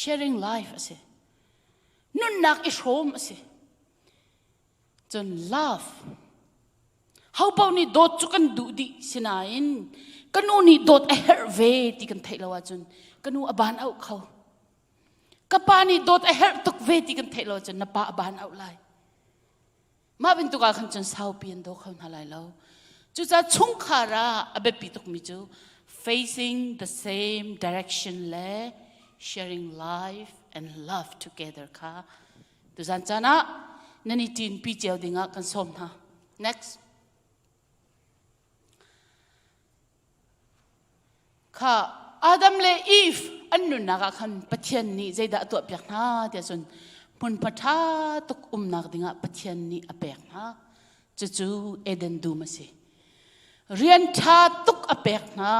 Sharing life a si. Nunnak i hrawm a si. Cun love. Ho paoh nih dawt cu kan duh dih sinain ka nu nih dawt a herh ve ti kan theih lo ahcun ka nu a ban auh kho. Ka pa nih dawt a herh tuk ve ti kan theih lo ahcun na pa a ban auh lai. Mah bantuk ah khan cun saupi an daw kho hna lai lo. Cucaah chungkhar ah a biapi tukmi cu facing the same direction le sharing life and love together kha tuzan caan ah nan i ṭinpi cio dingah kan sawm hna. Next. Kha Adam le Eve an nunnak ah khan Pathian nih zeidah a tuahpiak hna tiah cun hmunhma ṭha tuk umnak dingah Pathian nih a pek hna. Cucu Eden dum a si. Rian ṭha tuk a pek hna.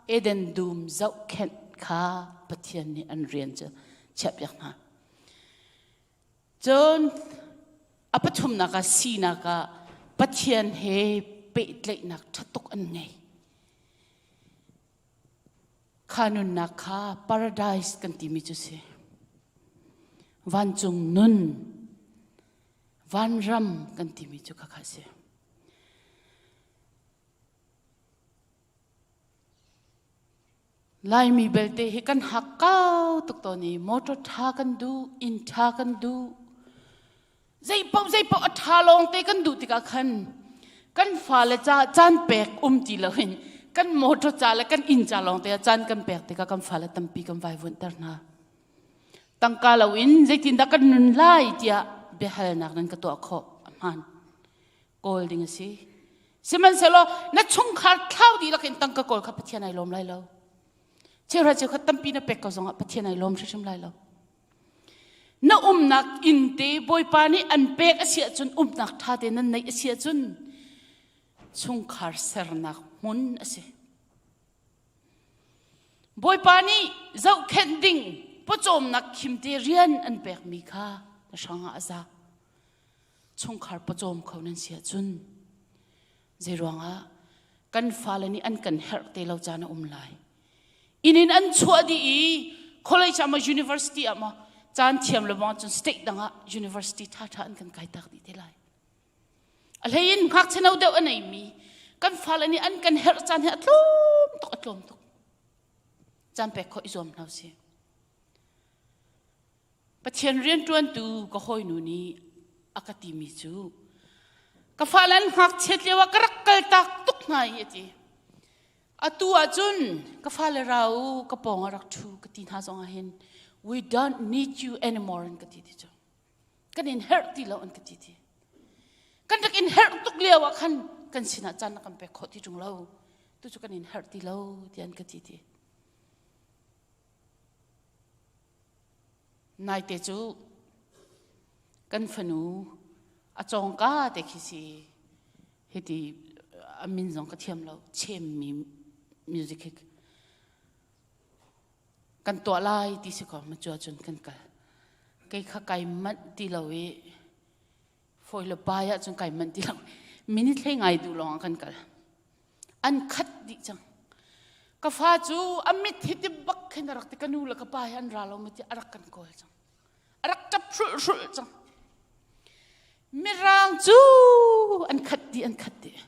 Eden dum zohkhenh kha Pathian nih an rian cu chiahpiak hna. Cun a pathumnak ah sinak ah Pathian he pehtlaihnak ṭha tuk an ngei. Kha nunnak kha paradise kan timi cu si. Vancung nun, vanram kan timi cu khakha si. Laimi belte hi kan hakkau tuk tawn i motor ṭha kan duh, inn ṭha kan duh. Zeipaoh zeipaoh a ṭha lawngte kan duh tikah khan kan fale ca caan pek um ti loin kan motor ca le kan inn ca lawngte ah caan kan pek tikah kan fale tampi kan vaivuanhter hna. Tangka loin zeitindah kan nun lai tiah biahalnak nan ka tuah khawh a hmaan. Kawl ding a si. Sihmanhsehlaw na chungkhar thlau dihlak in tangka kawl kha Pathian ai lawm lai lo. Cheuhra cheukhat tampi na pek ko zongah Pathian ai lawm hrimhrim lai lo. Na umnak inn te Bawipa nih an pek a si ahcun umnak ṭha te nan neih a si ahcun chungkhar sernak hmun a si. Bawipa nih zohkhenh ding pawcawmnak khimte rian an pekmi kha na hrangah a za. Chungkhar pawcawm kho nan si ahcun zeiruangah kan fale nih an kan herh te lo caan a um lai. Inn in an chuah dih i college ah maw university ah maw caan thiam lo bang cun state dang ah university ṭhaṭha an kan kai tak dih te lai. A hlei in ngakchia no deuh a neimi kan fale nih an kan herh caan hi a tlawm tuk a tlawm tuk. Caan pek khawh i zuam hna usih. Pathian rianṭuantu ka hawinu nih a ka timi cu ka fale an ngakchiat lio ah ka rak kaltak tuk hna i a ti. Atu ahcun ka fale ra u ka pawng ah rak ṭhu ka ti hna zong ah hin we don't need you anymore an ka ti ti cu. Kan in herh ti lo an ka ti ti. Kan rak in herh tuk lio ah khan kan sinah caan na kan pek khawh ti ṭung lo. Tu cu kan in herh ti lo ti an ka ti ti. Naite cu kan fanu a cawngka te khi si hiti a min zong ka thiam lo chemmi music hi kan tuah lai ti si ko ma cu ahcun kan kal kei kha kai manh ti lo i fawi le pai ahcun kai manh ti lo minute hlei ngai duh lawng ah kan kal An khat dih cang. Ka fa cu a mit hi ti bak khin a rak ti ka nu le ka pa hi an ra lo mi ti a rak kan kawl cang. A rak ṭap hrulh hrulh cang. Mirang cu an khat dih an khat dih.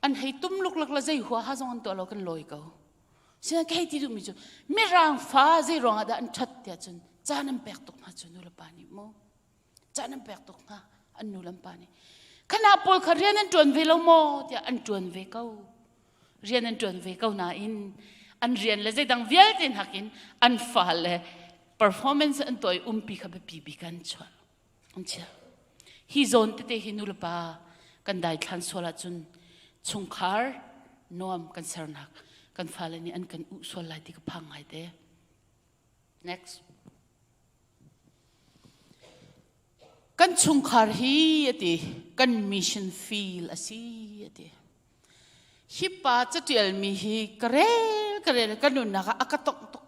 An hei tum luklak le zei huaha zong an tuah lo kan lawi ko. Sinain ka hei ti duhmi cu Mirang fa zei ruangah dah an ṭhat tiah cun caan an pek tuk hna cu nu le pa nih mu. Caan an pek tuk hna an nu le an pa nih. Khana pawl kha rian an ṭuan ve lo maw tiah an ṭuan ve ko. Rian an ṭuan ve ko nain an rian le zeidang vialte nakin an fale performance an tuah i umpi kha biapi bik an chuah. An chiah. Hi zawn tete hi nu le pa kan daithlan sual ahcun chungkhar nuam kan sernak kan fale nih an kan uh sual lai ti ka phang ngai te. Next. Kan chungkhar hi a ti kan mission field a si a ti. Hi pa catialmi hi ka rel ka rel ka nunnak ah a ka tongh tuk.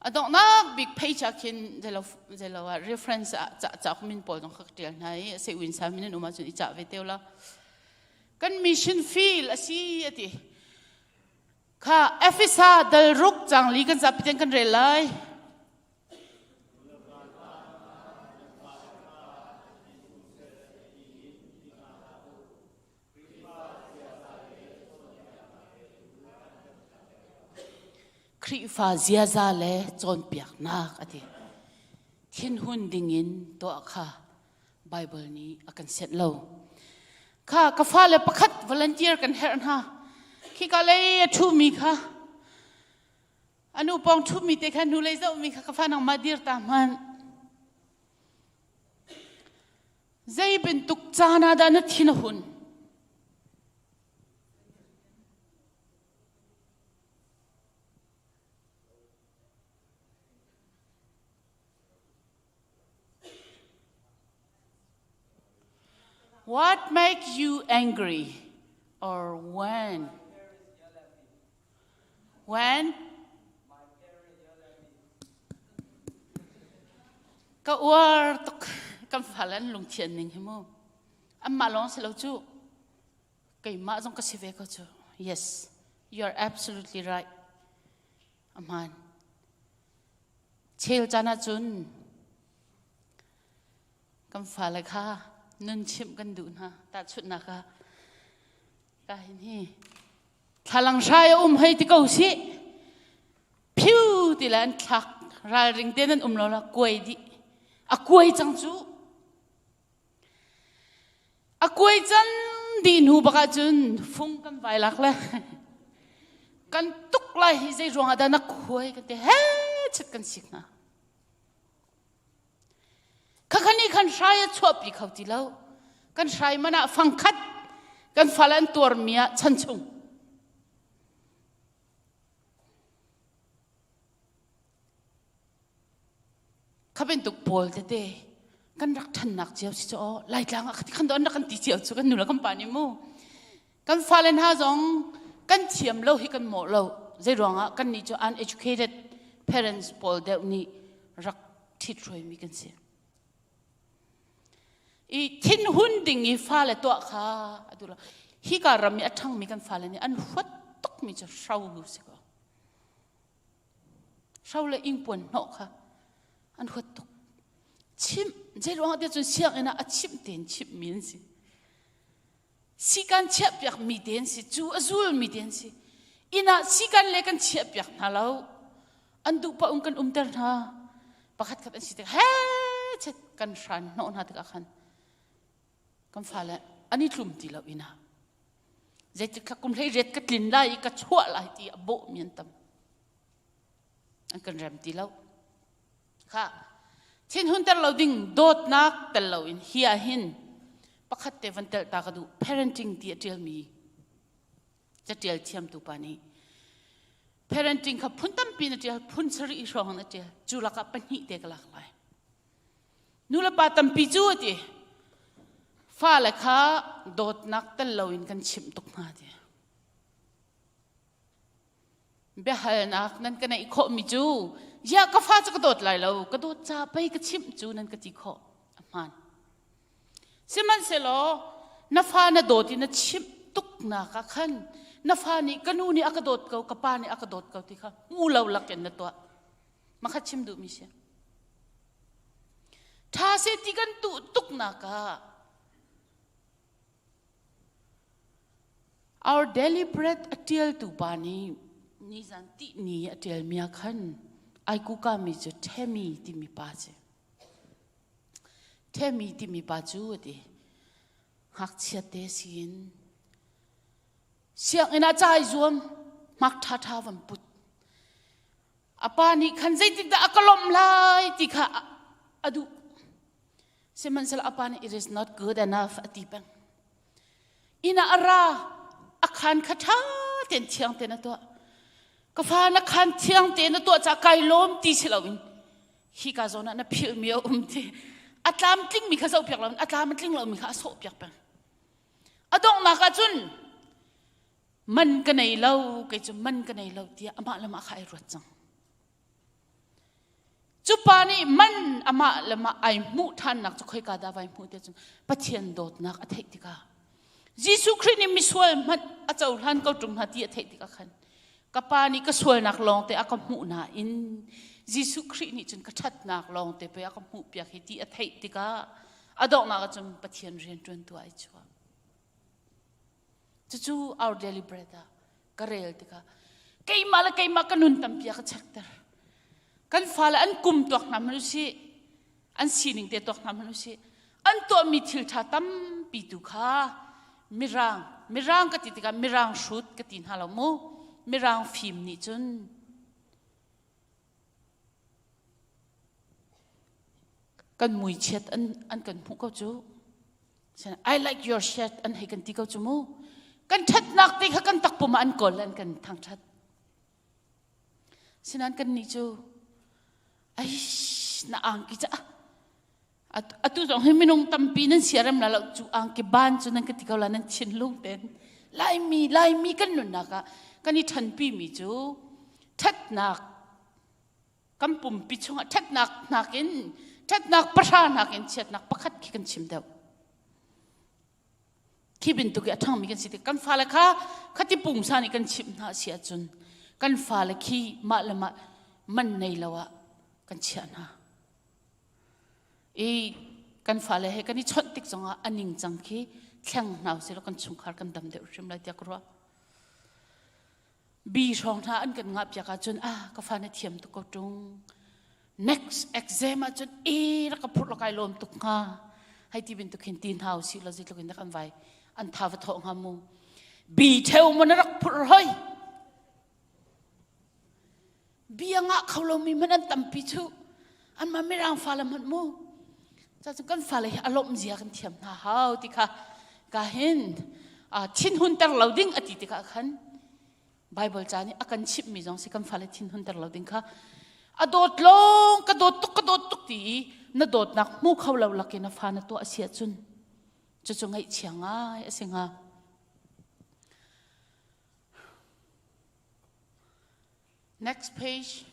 A donghnak bik page ah khin zeilo zeilo ah reference ah ca cauk min pawl zong kha ka tial hna i se win sa min an um ahcun i cah ve te la. Kan mission field a si a ti. Kha Efesa dal ruk cang li kan zapi ten kan rel lai. Khrihfa ziaza le cawnpiaknak a ti. Thinhun dingin tuah kha Bible nih a kan senh lo. Kha ka fale pakhat volunteer kan herh hna. Khika lei a ṭhumi kha anu pawng ṭhumi te kha hnulei zohmi kha ka fa nangmah dir ta hmanh. Zei bantuk caan ah dah na thin a hun? What make you angry or when? When? Ka uar tuk kan fale an lungthian ning hi mu. Anmah lawng si lo cu. Keimah zong ka si ve ko cu. Yes, you are absolutely right. Aman. Chel caan ahcun kan fale kha nun chimh kan duh hna. Tahchunhnak ah ka hin hi Thlalang hrai a um hei ti ko sih. Phiu ti le an thlak ralring te nan um lo la kuai dih. A kuai cang cu. A kuai can dih hnu bak ahcun fung kan vai lak le kan tuk lai hi zei ruang ah dah na khuai kan ti he chit kan sik hna. Khakha nih khan hrai a chuahpi kho ti lo. Kan hrai man ah fangkhat kan fale an tuarmi ah chan chung. Kha bantuk pawl tete kan rak ṭhannak cio si cu aw Laitlang ah khan an rak kan ti cio cu kan nu le kan pa nih mu. Kan fale hna zong kan thiam lo hi kan mawh lo. Zei ruangah kan nih cu uneducated parents pawl deuh nih rak ṭhithruaimi kan si. I thinhun ding i fale tuah kha a duh lo. Hika ram i a ṭhangmi kan fale nih an huat tukmi cu hro si ko. Hro le ingpuan hnawh kha an huat tuk. Chimh, zei ruangah tiah cun sianginn ah a chimh tein chimhmi an si. Sikan chiahpiakmi te an si, cu a zulmi te an si. Inn ah sikan le kan chiahpiak hna lo. An duh paoh in kan umter hna. Pakhat khat an si tik he chet kan hran hnawh hna tikah khan kan fale an i tlum ti lo inn ah. Zeitik thla kum hlei riat ka tlin lai i ka chuah lai ti a bawhmi an tam. An kan rem ti lo. Kha thinhunter lo ding dawtnak tel loin hi ah hin pakhat te van telh ta ka duh parenting ti a ṭialmi catial thiamtu pa nih parenting kha phun tampi na ṭial phun sarih hrawng na ṭial cu lakah pahnih te ka lak lai nu le pa tampi cu a ti fale kha dawtnak tel loin kan chimh tuk hna ti Biahalnak nan ka neih khawhmi cu ya ka fa cu ka dawt lai lo ka dawt ca pei ka chimh cu nan ka ti khawh a hmaan sihmanhsehlaw na fa na dawt i na chimh tuknak ah khan na fa nih ka nu nih a ka dawt ko ka pa nih a ka dawt ko ti kha hmu lo lakin na tuah makha chim duhmi si ṭha seh ti kan duh tuknak ah Our daily bread a ṭialtu pa nih nizan tihni a ṭialmi ah khan ai kukami cu Tammy timi pa a si. Tammy timi pa cu a ti. Ngakchia te siin sianginn ah ca ai zuam, hmak ṭhaṭha van put. A pa nih khan zeitindah a ka lawmh lai ti kha a duh. Sihmanhsehlaw a pa nih it is not good enough a ti peng. Inn ah a ra, a khaan kha ṭha tein thiang tein a tuah. Ka fa na khaan thiang tein na tuah caah kai lawm ti si loin hi ka zawn ah na philhmi a um ti. A tlamtlingmi kha zohpiak loin a tlam a tling lomi kha a sawhpiak peng. A donghnak ah cun. Man ka nei lo, kei cu man ka nei lo tiah amah le mah kha ai ruat cang. Cu pa nih man amah le mah ai hmuh ṭhannak cu khoika dah vai hmuh tiah cun Pathian dawtnak a theih tikah Jesuh Khrih nih misual hmanh a cohlan ko ṭung hna ti a theih tikah khan ka pa nih ka sualnak lawngte a ka hmuh nain Jesuh Khrih nih cun ka ṭhatnak lawngte pei a ka hmuhpiak hi ti a theih tikah a donghnak ah cun Pathian rianṭuantu ah ai chuah. Cucu our daily bread ah ka rel tikah keimah le keimah ka nun tampi a ka chekter. Kan fale an kum tuak hna hmanh usih, an sining te tuak hna hmanh usih, an tuahmi thil ṭha tampi tu kha mirang, mirang ka ti tikah mirang hrut ka ti hna lo mu, mirang fim nih cun Kan muichiat an, an kan hmuh ko cu. I like your shirt an hei kan ti ko cu mu. Kan ṭhatnak te kha kan takpum ah an kawl an kan thangṭhat. Sinan kan nih cu ai na angki ca atu zong hi minung tampi nan siarem la lo cu angki ban cu nan ka ti ko la nan thinlung ten laimi laimi kan nunnak ah kan i ṭhanpi mi cu ṭhatnak kan pumpi chungah ṭhatnak nakin ṭhatnak pahra nakin chiatnak pakhat khi kan chim deuh khi bantuk i a ṭhangmi kan si tik kan fale kha khati pungsa nih kan chimh hna si ahcun kan fale khi mah le mah man nei lo ah kan chiah hna i kan fale he kan i chawnh tik zongah a ningcang khi thleng hna usih law kan chungkhar kan dam deuh hrim lai tiah ka ruah bi hrawng hna an kan ngah piak ahcun ah ka fa na thiam tuk ko ṭung next exam ahcun e rak ka phurh kai lawm tuk hnga hei ti bantuk hin ti hna usih law zeitluk in dah kan vai an tha va thawh hnga mu bi theu mo na rak phurh hoi bia ngah kho lomi hmanh an tampi cu anmah mirang fale hmanh mu cacun kan fale hi a lawmh zia kan thiam hna hau ti kha ka hin thinhunter lo ding a ti tikah khan Bible ca nih a kan chimhmi zong si kan fale thinhunter lo ding kha a dawt lawng ka dawt tuk ka dawt tuk ti i na dawtnak hmu kho lo lakin a fa na tuah a si ahcun cucu ngaihchia ngai a si hnga Next page.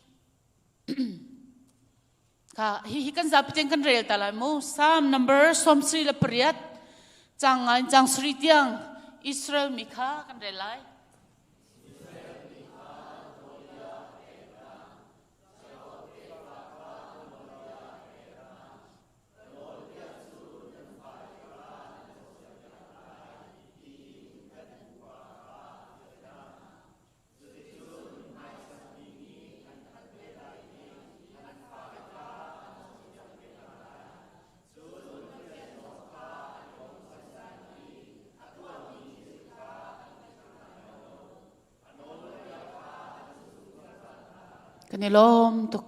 Ka hi hi kan zapi ten kan rel ta lai mu. Psalm number 38 cang ngai cang sri tiang Israel mi kha kan rel lai. Kan i lawm tuk.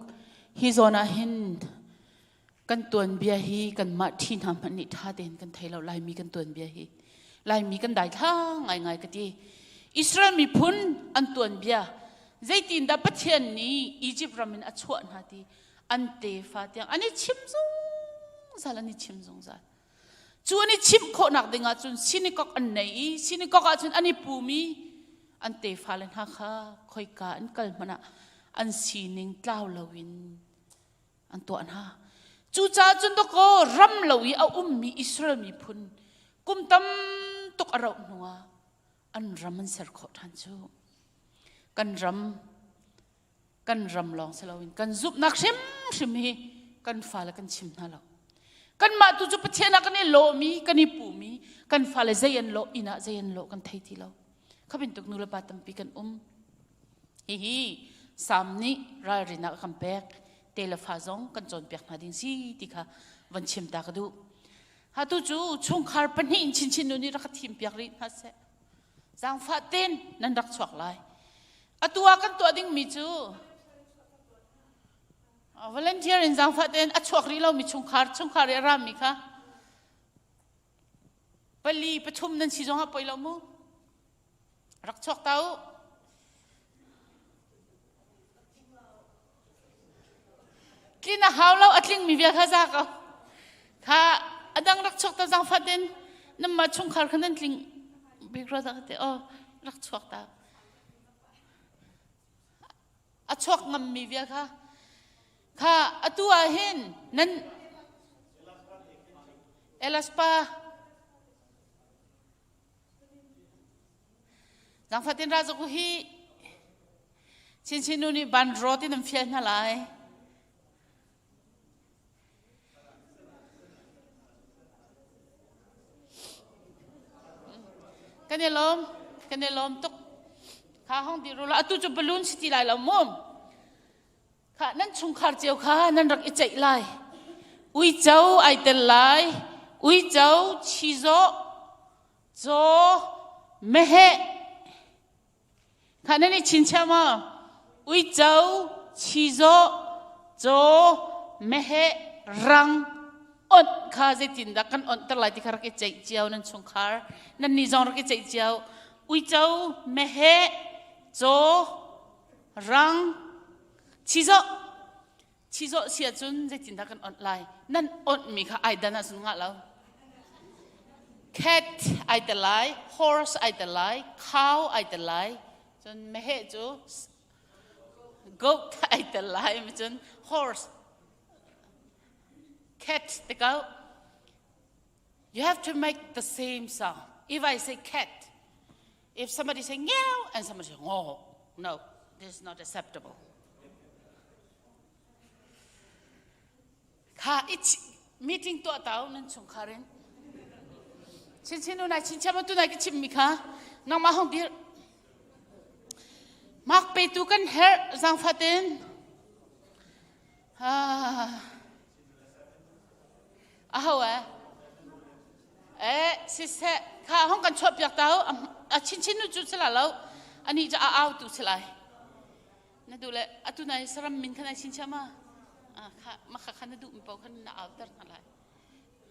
Hi zawn ah hin kan tuanbia hi kanmah ṭhi hna hmanh nih ṭha tein kan thei lo Laimi kan tuanbia hi Laimi kan daithla ngaingai ka ti Israel miphun an tuanbia zeitindah Pathian nih Egypt ram in a chuah hna ti an tefa tiang an i chim zungzal an i chim zungzal cu an i chimh khawhnak ding ahcun synagogue an nei i synagogue ahcun an i pumi an tefa le hna kha khoika an kal hmanh ah an sining tlau loin an tuah hna. Cucaah cun dakaw ram lo i a ummi Israel miphun kum tam tuk a rauh hnuah an ram an ser khawh ṭhan cu. Kan ram kan ram lawng si loin kan zumhnak hrimhrim hi kan fale kan chim hna lo. Kanmah tu cu Pathian ah kan i lawhmi, kan i puhmi, kan fale zei an lawh, inn ah zei an lawh kan thei ti lo. Kha bantuk nu le pa tampi kan um. Hihi Salm nih ralrin a kan pek. Te le fa zong kan cawnpiak hna ding si ti kha van chim ta ka duh. Hatu cu chungkhar pahnih in chinchin nu nih rak ka thim piak rih hna seh. Zaangfah ten nan rak chuak lai. Atu ah kan tuah dingmi cu volunteer in zaangfah ten a chuak rih lomi chungkhar chungkhar i a rami kha pali pathum nan si zong ah poi lo mu. Rak chuak ta u. Tlin a hau lo, a tlingmi vial kha za ko. Kha a dang rak chuak ta zangfat in namah chungkhar kha nan tling bik rua dah te oh. Rak chuak ta. A chuak ngammi vial kha. Kha atu ah hin nan Elaspa Zangfatin ra zaku hi Chinchin nu nih ban rawt in an fial hna lai. Kan i lawm, kan i lawm tuk. Kha hong dir ula atu cu balloon si ti lai lo mu. Kha nan chungkhar cio kha nan rak i ceih lai. Uico ai tel lai. Uico, chizawh, caw, meheh, Kha nan i chinchiah maw? Uico, chizawh, caw, meheh, rang, onh kha zeitindah kan onhter lai ti kha rak i ceih cio nan chungkhar. Nan nih zong rak i ceih cio. Uico, meheh, caw, rang, chizawh. Chizawh si ahcun zeitindah kan onh lai? Nan onhmi kha ai dan ahcun ngah lo. Cat ai tel lai, horse ai tel lai, cow ai tel lai, cun meheh cu goat ai tel lai, cun horse, cat te ko. You have to make the same sound. If I say cat, if somebody say meow and somebody say oh, no, this is not acceptable. Kha ich meeting tuah tau nan chungkhar in. Chin chin unai chin chiam tu nai ka chim mi kha nangmah hong dir. Mak pe tu kan her zangfatin. Ah. Aho eh? Eh, siseh, kha hong kan chuah piak tau, a chinchin nu cu sila lo, ani cu a au tu silai. Na duh le atu nai saram min kha nai chinchia ma? Ah, kha ma kha kha na duh mi paoh khan na au ter hna lai.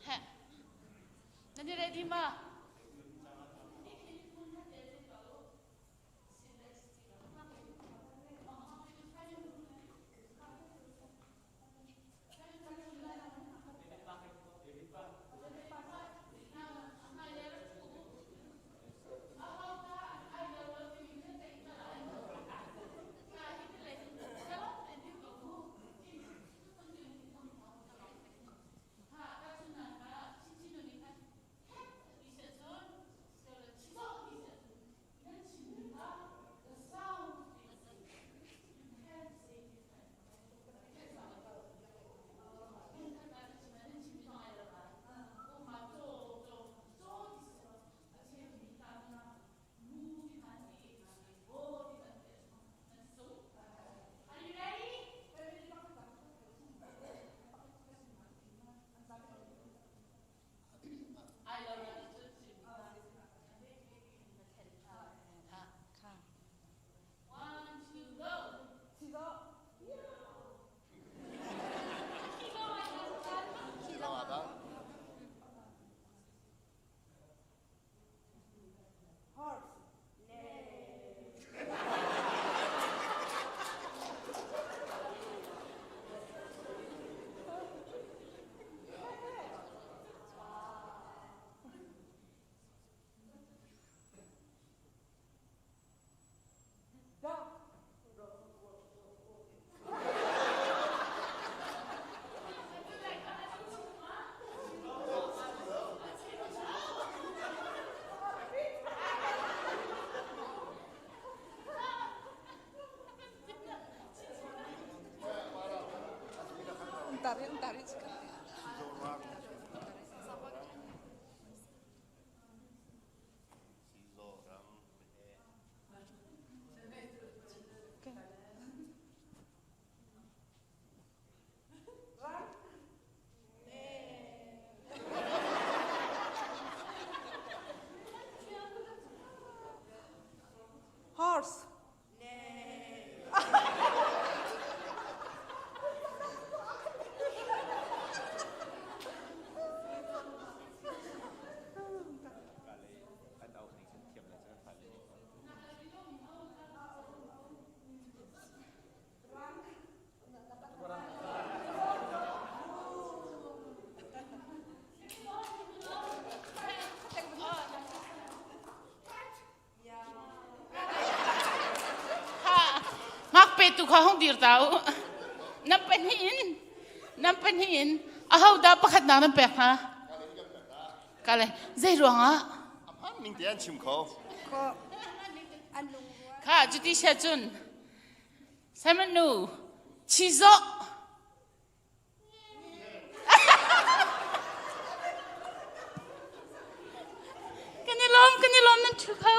He. Na ni ready ma? One, two, go. Horse. petu kha hong dir ta u. Nan pahnih in nan pahnih in aho dah pakhatnak nan pek hna? Kale zei ruangah? A hman ning te an chim kho. Kha cuti sia cun Simon nu chizawh Kan i lawm, kan i lawm nan ṭhu kho.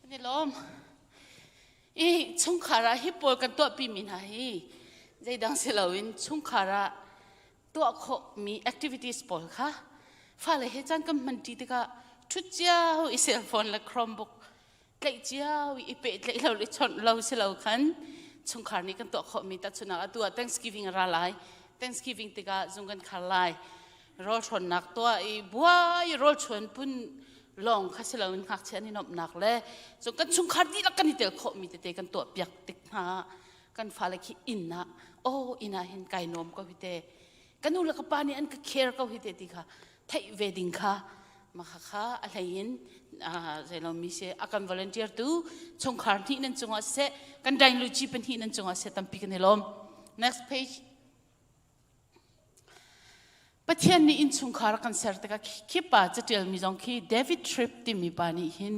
Kan i lawm. I chungkhar ah hi pawl kan tuahpi mi hna hi zeidang si loin chungkhar ah tuah khawhmi activities pawl kha fale he caan kan hmanṭi tikah ṭhut cio i cell phone le Chromebook tlaih cio i pehtlaih lo le chawnh lo si lo khan chungkhar nih kan tuah khawhmi tahchunhnak atu ah Thanksgiving a ra lai Thanksgiving tikah zung kan khar lai rawl hrawnnak tuah i buai rawl chuan phun lawng kha si loin ngakchia an i nuamhnak le cun kan chungkhar dihlak kan i tel khawhmi tete kan tuah piak tik hna kan fale khi inn ah oh inn ah hin kai nuam ko hi te ka nu le ka pa nih an ka care ko hi te ti kha theih ve ding kha mah kha a hlei in zeilomi si a kan volunteer tu chungkhar hnih nan cungah siseh kan daingluci pahnih nan cungah siseh tampi kan i lawm next page Pathian nih innchungkhar kan ser tikah khi pa catialmi zong khi David Tripp timi pa nih hin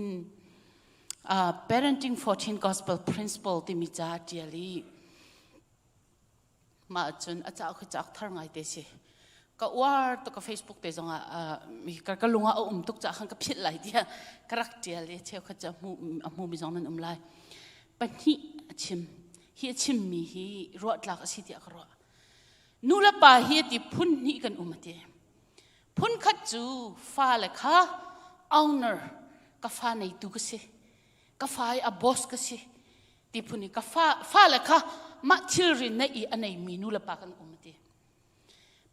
uh, Parenting 14 Gospel Principle timi ca a tial i mah cun a cauk hi cauk thar ngai te si ka uar tuk ka Facebook te zong ah ka ka lung ah a um tuk caah khan ka philh lai tiah ka rak tial i cheukhat cu a hmu a hmumi zong nan um lai pahnih a chim hi a chimmi hi ruah tlak a si tiah ka ruah nu le pa hi ti phun hnih kan um a ti phun khat cu fale kha owner ka fa neitu ka si ka fa i a boss ka si ti phun i ka fa fale kha mah thilri neih i a neimi nu le pa kan um ti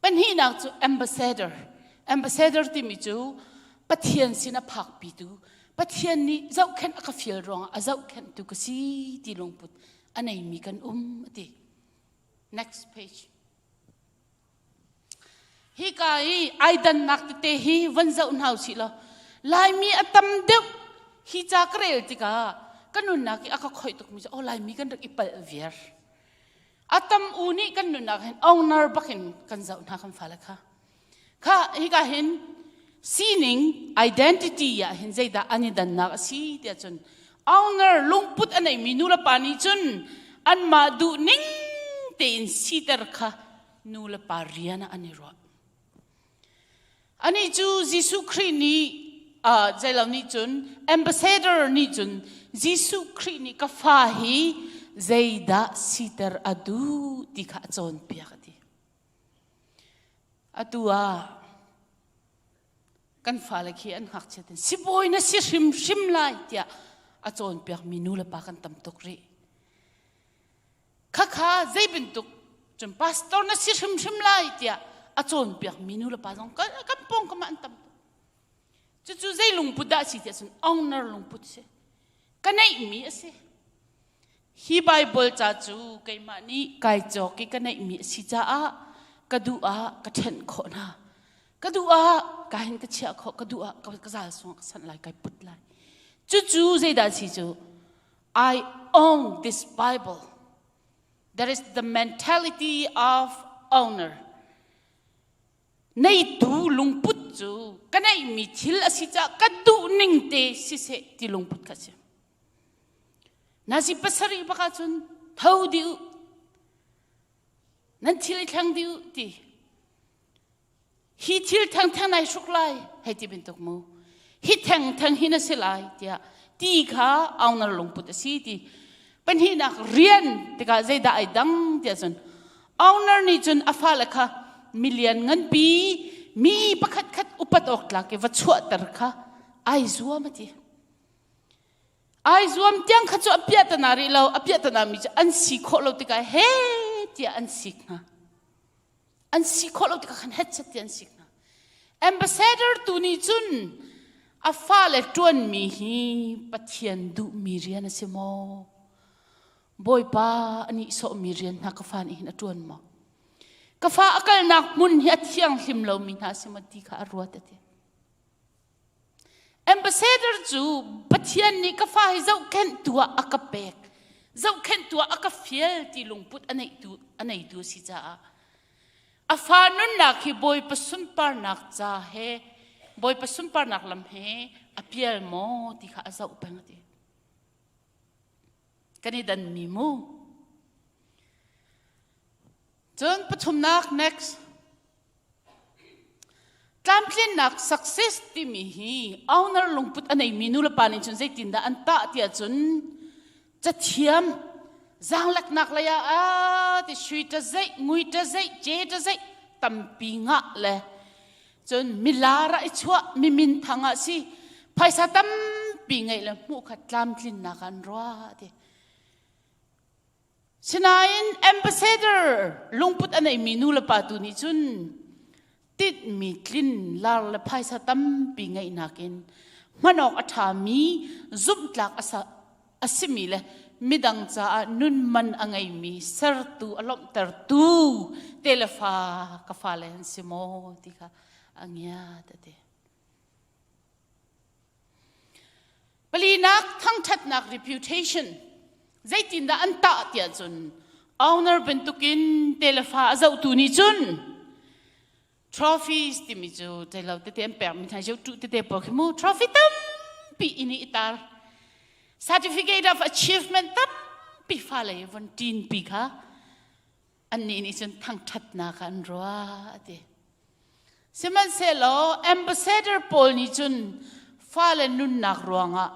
pahnihnak cu ambassador ambassador timi cu pathian sin a phakpitu pathian nih zohkhenh a ka fial ruangah a zohkhenhtu ka si ti lungput a neimi kan um ti next page Hika i ai dannak tete hi van zoh hna usih law Laimi a tam deuh hi ca ka rel tikah ka nunnak i a ka khoih tukmi cu oh Laimi kan rak i palh viar. A tam u nih kan nunnak hin owner bakin kan zoh hna kan fale kha. Kha hika hin sining identity ah hin zeidah an i dannak a si tiah cun owner lungput a neimi nu le pa nih cun anmah duh ning tein siter kha nu le pa rian ah an i ruah. Anih cu Jesuh Khrih nih uh, zeilo nih cun ambassador nih cun Jesuh Khrih nih ka fa hi zeidah siter a duh ti kha a cawnpiak a ti. Atu ah kan fale khi an ngakchiat in sibawi na si hrimhrim lai tiah a cawnpiakmi nu le pa kan tam tuk rih. Khakha zei bantuk cun pastor na si hrimhrim lai tiah a cawnpiakmi nu le pa zong kan, kan pawngkam ah an tam tuk. Cucu zei lungput dah a si tiah cun owner lungput si. Ka neihmi a si. Hi Bible ca cu keimah nih kai cawk i ka neihmi a si caah ka duh ah ka ṭhenh khawh hna. Ka duh ah ka hin ka chiah khawh, ka duh ah ka zal sung ah ka sanh lai, kai put lai. Cucu zeidah a si cu I own this Bible. That is the mentality of owner. Neitu lungput cu ka neihmi thil a si caah ka duh ning te siseh ti lungput kha si. Nazi pasarih bak ahcun tho dih u. Nan thil i thleng dih u ti. Hi thil thengtheng nai hruk lai hei ti bantuk mu hi thengtheng hi na si lai tiah ti kha owner lungput a si ti pahnihnak rian tikah zeidah ai dang tiah cun owner nih cun a fale kha milian nganpi mi pakhat khat upat awk tlak i va chuahter kha ai zuam a ti ai zuam tiang kha cu a piahtana rih lo a piahtana mi cu an si khawh lo tikah he tiah an sik hna An si khawh lo tikah khan hetchet ti an sik hna. Ambassador tu nih cun a fale ṭuanmi hi Pathian duhmi rian a si maw? Bawipa a nihsawhmi rian hna ka fa nih hin a ṭuan maw? Ka fa a kalnak hmun hi a thianghlim lomi hna a si maw ti kha a ruat a ti. Ambassador cu Pathian nih ka fa hi zohkhenhtu ah a ka pek, zohkhenhtu ah a ka fial ti lungput a neitu a neitu a si caah a fa nunnak hi Bawipa sunparnak ca he Bawipa sunparnak lam he a pial maw ti kha a zoh peng a ti. Kan i danmi mu. Cun pathumnak next. Tlamtlinnak success timi hi owner lungput a neimi nulepa nih cun zeitindah an tah tiah cun cathiam zaangleknak lei ah a ti sui ta zeih ngui ta zeih ce ta zeih tampi ngah le cun milar ah i chuah mi minthang ah si phaisa tampi ngeih le hmuh kha tlamtlinnak an ruah ti Sinain ambassador lungput a neimi nu le pa tu nih cun tinhmi tlin lar le phaisa tampi ngeihnak in hman awk a ṭhami zumhtlak a simi le midang caah nun man a ngeimi sertu a lawmhtertu te le fa ka fale an si maw ti kha a ngiat a ti. Palinak thangṭhatnak reputation zeitindah an tah tiah cun owner bantukin telefa a zohtu nih cun trophies timi cu telo tete an pekmi hna cu tu tete pawl khi mu trophy tampi in i tar certificate of achievement tampi fale von ṭin pi kha annih nih cun thangṭhatnak ah an ruah a ti. Sihmanhsehlaw ambassador pawl nih cun fale nunnak ruangah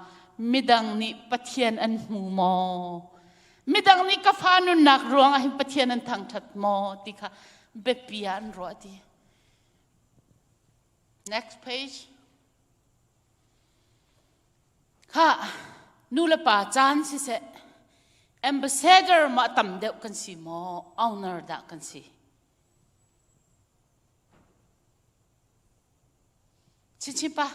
midang nih Pathian an hmu maw? Midang nih ka fa nunnak ruangah hin Pathian an thangṭhat maw ti kha biapi ah an ruah ti. Next page. Khah, nu le pa caan siseh, ambassador mah tam deuh kan si maw, owner dah kan si? Chinchin pa,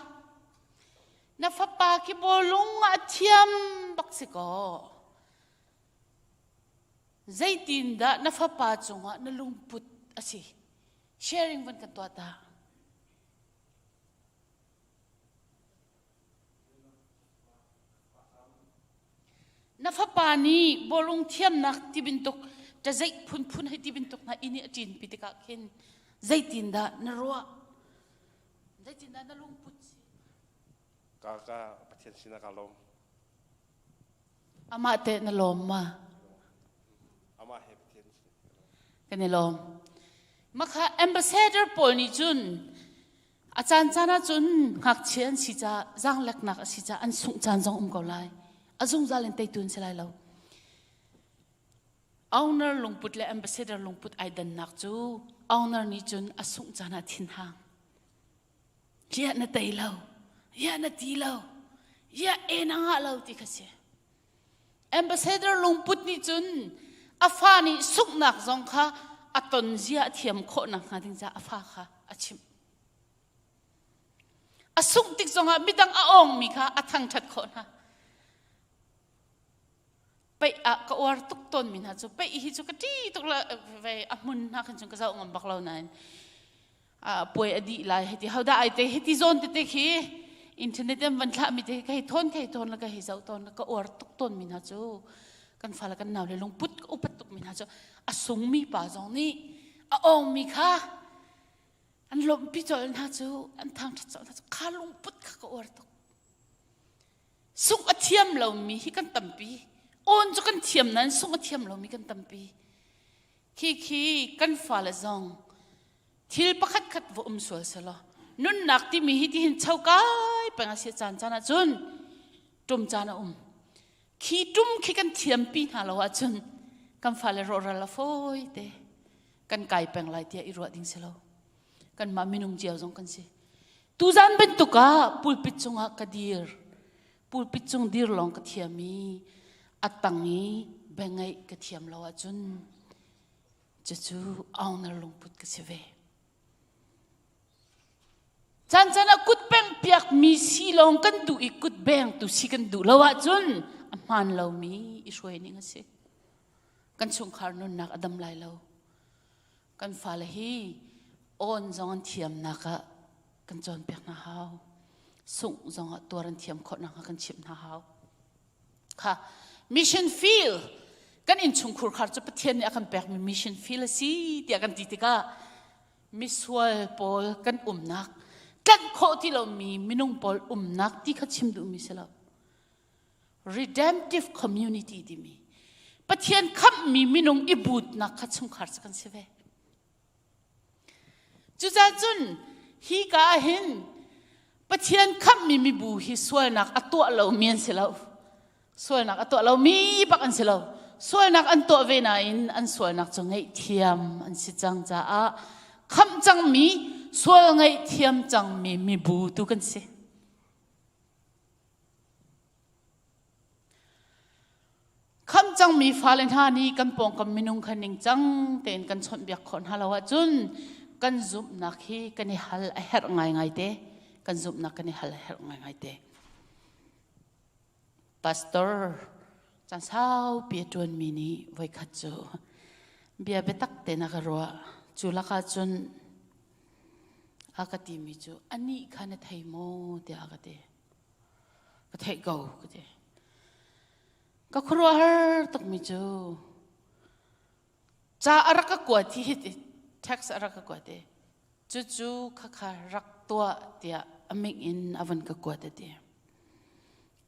na fapa khi bawlung a thiam bak si kaw. Zeitindah na fapa cungah na lungput a si? Sharing van kan tuah ta. Na fapa nih bawlung thiamnak ti bantuk ṭazeih phunphun hei ti bantuk hna inn i a ṭinpi tikah khin zeitindah na ruah? Zeitindah na lungput si? Ka ka Pathian sinah ka lawm. Amah teh na lawm ma? Amah he Pathian Kan i lawm. Makha ambassador pawl nih cun A caancaan ahcun ngakchia an si caah zaangleknak a si caah an sungh caan zong um ko lai. A zungzal in teitu an si lai lo. Owner lungput le ambassador lungput ai dannak cu owner nih cun a sungh caan ah thinhang. Riah na tei lo, riah na ti lo, riah e na ngah lo ti kha si. Ambassador lungput nih cun a fa nih sunghnak zong kha a ton zia a thiam khawh nakhnga ding caah a fa kha a chimh. A sungh tik zongah midang a awngmi kha a thangṭhat khawh hna. Peih ah ka uar tuk tawnmi hna cu peih hi cu ka ṭi tuk la ve a hmun hna khan cun ka zoh ngam bak lo nain puai a dih lai hiti hodah ai te hiti zawn tete khi internet in van thlah mi te ka hei thawn ka hei thawn la ka hei zoh tawn la ka uar tuk tawn mi hna cu kan fale kan nau le lungput ka upat tuk mi hna cu a sungmi pa zong nih a awngmi kha an lawmhpi colh hna cu an thangṭhat colh hna cu kha lungput kha ka uar tuk sungh a thiam lomi hi kan tampi awn cu kan thiam nain sungh a thiam lomi kan tampi khi khi kan fale zong thil pakhat khat va um sual selaw nunnak timi hi tihin chokai peng a si caan caan ahcun tum caan a um khi tum khi kan thiampi hna lo ahcun kan fale rawhral a fawi te kan kai peng lai tiah i ruah ding si lo kanmah minung cio zong kan si tuzan bantuk ah pulpit cungah ka dir pulpit cung dir lawng ka thiam i a tang i bengaih ka thiam lo ahcun Cucu owner lungput ka si ve. Caan caan ah kut beng piakmi si lawng kan duh i kut bengtu si kan duh lo ahcun a hmaan lomi i hruai ning a si. Kan chungkhar nunnak a dam lai lo. Kan fale hi awn zong an thiamnak ah kan cawnpiak hna hau. Sungh zongah tuar an thiam khawh nakhnga kan chimh hna hau. Kha mission field kan innchungkhur khar cu Pathian nih a kan pekmi mission field a si tiah kan ti tikah misual pawl kan umnak tlanh khawh ti lomi minung pawl umnak ti kha chim duhmi si lo. Redemptive community timi Pathian khamhmi minung i butnak kha chungkhar cu kan si ve. Cucaah cun hi ka ah hin Pathian khamhmi mibu hi sualnak a tuah lomi an si lo. Sualnak a tuah lomi bak an si lo. Sualnak an tuah ve nain an sualnak cu ngaihthiam an si cang caah khamh cangmi sual ngaihthiam cangmi mibu tu kan si. Khamh cangmi fale hna nih kan pawngkam minung kha ningcang tein kan chawnhbiak khawh hna lo ahcun kan zumhnak hi kan i hal a herh ngaingai te. Kan zumhnak kan i hal a herh ngaingai te. Pastor caan saupi a ṭuanmi nih voikhat cu bia biatak tein a ka ruah. Cu lakah cun a ka timi cu anih kha na thei maw tiah a ka ti. Ka theih ko ka ti. Ka khuaruahhar tukmi cu ca a rak ka kuat hi text a rak ka kuat i cucu khakha rak tuah tiah a ming in a van ka kuat a ti.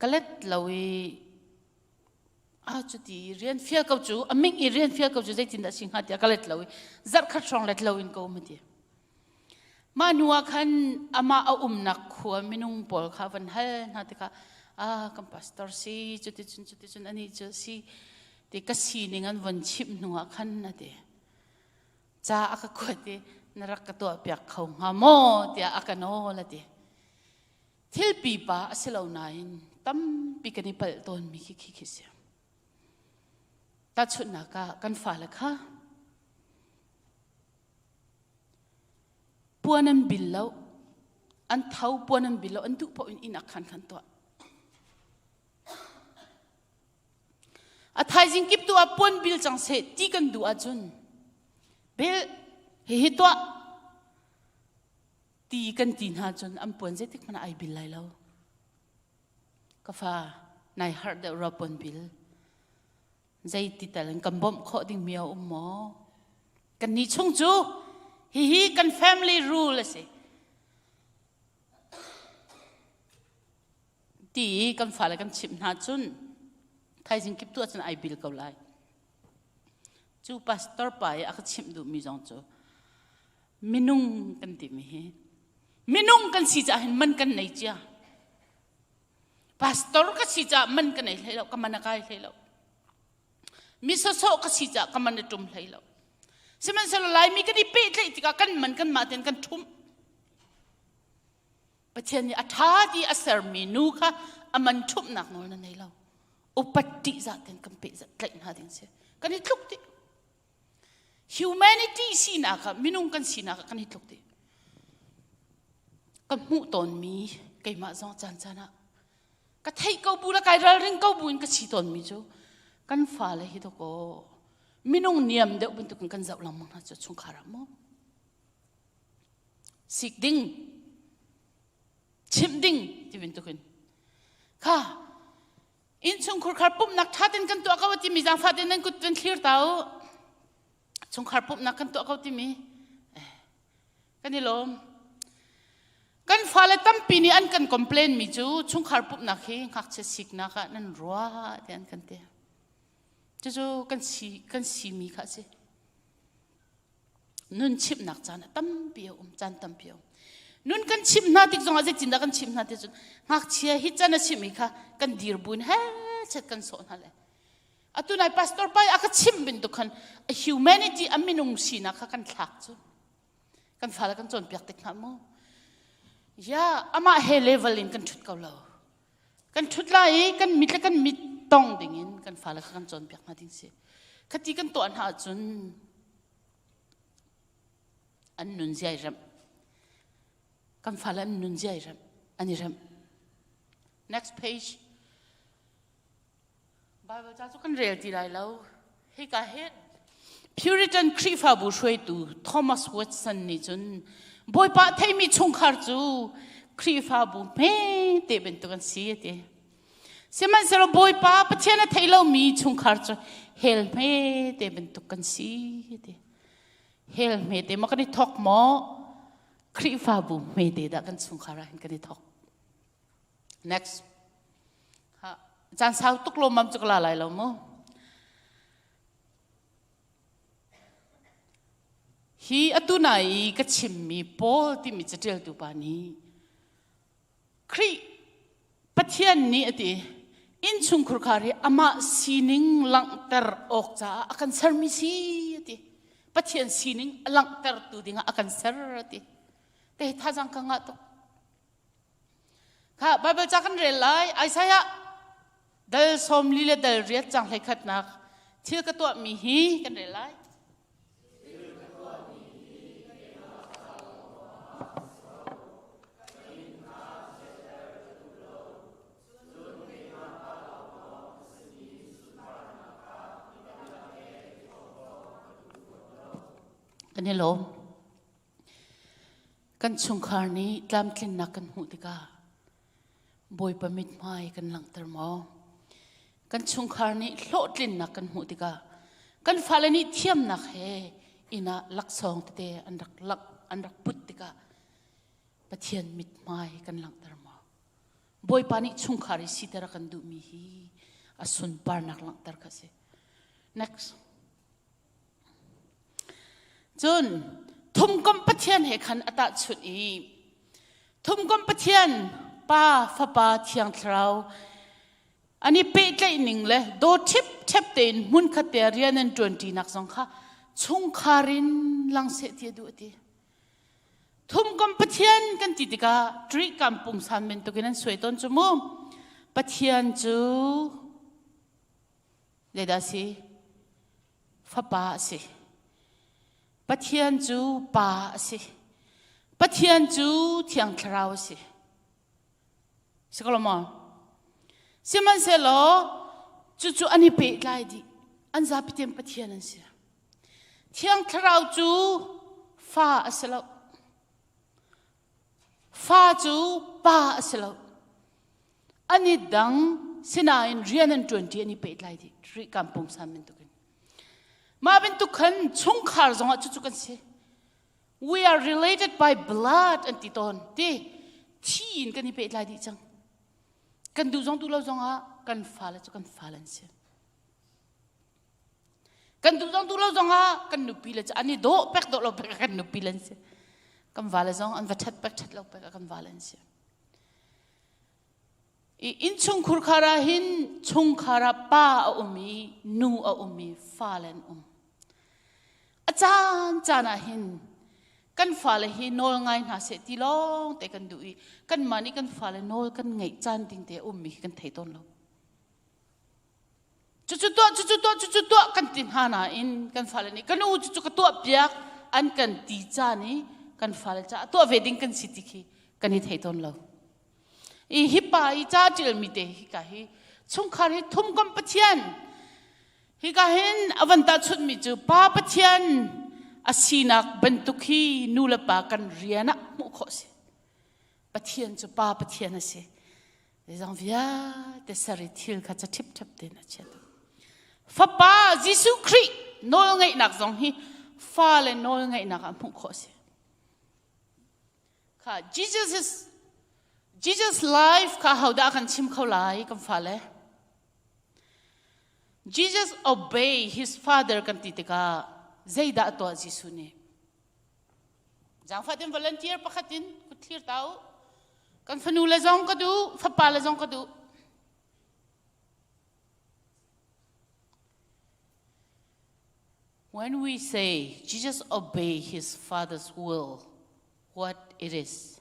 Ka let lo i a cuti rian fial ko cu a ming i rian fial ko cu zeitindah si hnga tiah ka let lo i zarhkhat hrawng let lo in ka um a ti. Mah hnu ah khan amah a umnak khua minung pawl kha van hal hna tikah ah kan pastor si cuticun cuticun anih cu si ti ka sining an von chimh hnu ah khan a ti. Ca a ka kuat i na rak ka tuah piak kho hnga maw tiah a ka nawl a ti. Thil pipa a si lo nain tampi kan i palh tawnmi khi khi khi si. Tahchunhnak ah kan fale kha Puan an bil lo. An tho puan an bil lo. An duh paoh in inn ah khan khan tuah. A thaizing kip tu ah puan bil cang seh ti kan duh ahcun bil hihi tuah ti kan ti hna cun an puan zeitik hmanh ah ai bil lai lo. Ka fa nai harh deuh rua puan bil. Zeiti tal in kan bawmh khawh dingmi a um maw? Kannih chung cu hihi kan family rule a si. Ti i kan fale kan chimh hna cun thaizing kip tu ahcun ai bil ko lai. Cu pastor pa i a ka chimh duhmi zong cu minung kan timi hi minung kan si caah hin man kan nei cia. Pastor ka si caah man ka nei hlei lo, ka man a kai hlei lo. Mi sawsawh ka si caah ka man a ṭum hlei lo. Sihmanhsehlaw Laimi kan i pehtlaih tikah kan man kanmah tein kan ṭhumh. Pathian nih a ṭha ti a sermi nu kha a man ṭhumhnak nawl na nei lo. Upat ṭihzah tein kan pehtlaih hna ding si. Kan i tluk dih. Humanity sinak ah minung kan sinak ah kan i tluk dih. Ka hmuh tawnmi keimah zong caan caan ah ka theih ko bu le kai ralring ko bu in ka si tawnmi cu kan fale hi dawkaw minung niam deuh bantukin kan zoh lengmang hna cu chungkhar ah maw sik ding chimh ding ti bantukin kha Innchungkhur khar pumhnak ṭha tein kan tuah ko timi zaangfah tein nan kut van thlir ta u. Chungkhar pumhnak kan tuah ko timi kan i lawm. Kan fale tampi nih an kan complain mi cu chungkhar pumhnak hi ngakchia siknak ah nan ruah ti an kan ti. Cucu kan si kan simi kha a si. Nun chimhnak caan a tampi a um, caan tampi a um. Nun kan chimh hna tik zongah zeitindah kan chimh hna ti cun ngakchia hi can a chimh i kha kan dir buin he chet kan sawh hna le. Atu nai pastor pa a ka chimh bantuk khan a humanity a minung sinak kha kan thlak cu. Kan fale kan cawnpiak tik hna mu. Ya amah he level in kan ṭhut ko lo. Kan ṭhut lai i kan mit le kan mit tong dingin kan fale kha kan cawnpiak hna ding si. Khati kan tuah hna ahcun an nun zia i remh. Kan fale an nun zia i remh. An i remh. Next page. Bible ca cu kan rel ti lai lo. Hika hi Puritan Khrihfabu hruaitu Thomas Watson nih cun Bawipa theimi chungkhar cu Khrihfabu hmete bantuk an si a ti. Sihmanhsehlaw Bawipa Pathian a thei lomi chungkhar cu hell hmete bantuk kan si a ti. Hell hmete maw kan i thawk maw? Khrihfabu hmete dah kan chungkhar ah hin kan i thawk. Next. Ha, caan sau tuk lawmmam cu ka la lai lo mu. Hi atu nai i ka chimmi Paul timi caṭialtu pa nih Khrih Pathian nih a ti innchungkhur khar hi amah sining langhter awk caah a kan sermi si a ti. Pathian sining a langhtertu dingah a kan ser a ti. Te thazaang ka ngah tuk. Kha Bible ca kan rel lai Isaiah dal 40 le dal riat cang hlei khatnak thil ka tuahmi hi kan rel lai. Kan i lawm. Kan chungkhar nih tlamtlinnak kan hmuh tikah Bawipa mithmai kan langhter maw? Kan chungkhar nih hlawhtlinnak kan hmuh tikah kan fale nih thiamnak he inn ah laksawng tete an rak lak an rak put tikah Pathian mithmai kan langhter maw? Bawipa nih chungkhar i siter a kan duhmi hi a sunparnak langhter kha si. Next. Cun thumkomh Pathian he khan a tahchunh i thumkomh Pathian Pa, Fapa, Thiang Thlarau an i pehtlaih ning le daw ṭhipṭhep tein hmunkhat te ah rian an ṭuanṭinak zong kha chungkhar in lang seh ti a duh a ti. Thumkomh Pathian kan ti tikah Ṭrihkam pungsan bantukin an suai tawn cu mu. Pathian cu Zeidah a si? Fapa a si. Pathian cu Pa a si. Pathian cu Thiang Thlarau a si. Si ko lo maw? Sihmanhsehlaw cucu an i pehtlai dih. An zapi tein Pathian an si. Thiang Thlarau cu fa a si lo. Fa cu pa a si lo. An i dang sinain rian an ṭuanṭi an i pehtlai dih. Rihkam pungsan bantukin. Mah bantuk khan chungkhar zongah cucu kan si. We are related by blood an ti tawn. Ti thi in kan i pehtlai dih cang. Kan duh zong duh lo zongah kan fale cu kan fale an si. Kan duh zong duh lo zongah kan nupi le cu an i dawh pek dawh lo pek kan nupi le an si. Kan vale zong an va ṭhat pek ṭhat lo pek kan vale an si. I innchungkhur khar ah hin chungkhar ah pa a um i nu a um i fale an um. A caan caan ah hin kan fale hi nawl ngai hna seh ti lawng te kan duh i kanmah nih kan fale nawl kan ngeih caan ding te a ummi hi kan thei tawn lo. Cucu tuah, cucu tuah, cucu tuah kan ti hna nain kan fale nih ka nu cucu ka tuah piak an kan ti caan i kan fale caah tuah ve ding kan si ti khi kan i thei tawn lo. I hi pa i ca ṭialmi te hika hi chungkhar hi thumkomh Pathian hika hin a van tahchunhmi cu pa Pathian a sinak bantuk hi nu le pa kan rian ah hmuh khawh a si. Pathian cu pa Pathian a si. Zeizong vialte ser i thil kha ca ṭhipṭhep tein a chiat. Fapa Jesuh Khrih nawlngeihnak zong hi fale nawlngeihnak ah hmuh khawh a si. Kha Jesus is Jesus life kha hodah kan chim kho lai kan fale? Jesus obey his father kan ti tikah zeidah a tuah Jesuh nih? Zaangfah tein volunteer pakhat in kut thlir ta u. Kan fanu le zong ka duh, fapa le zong ka duh. When we say Jesus obey his father's will, what it is?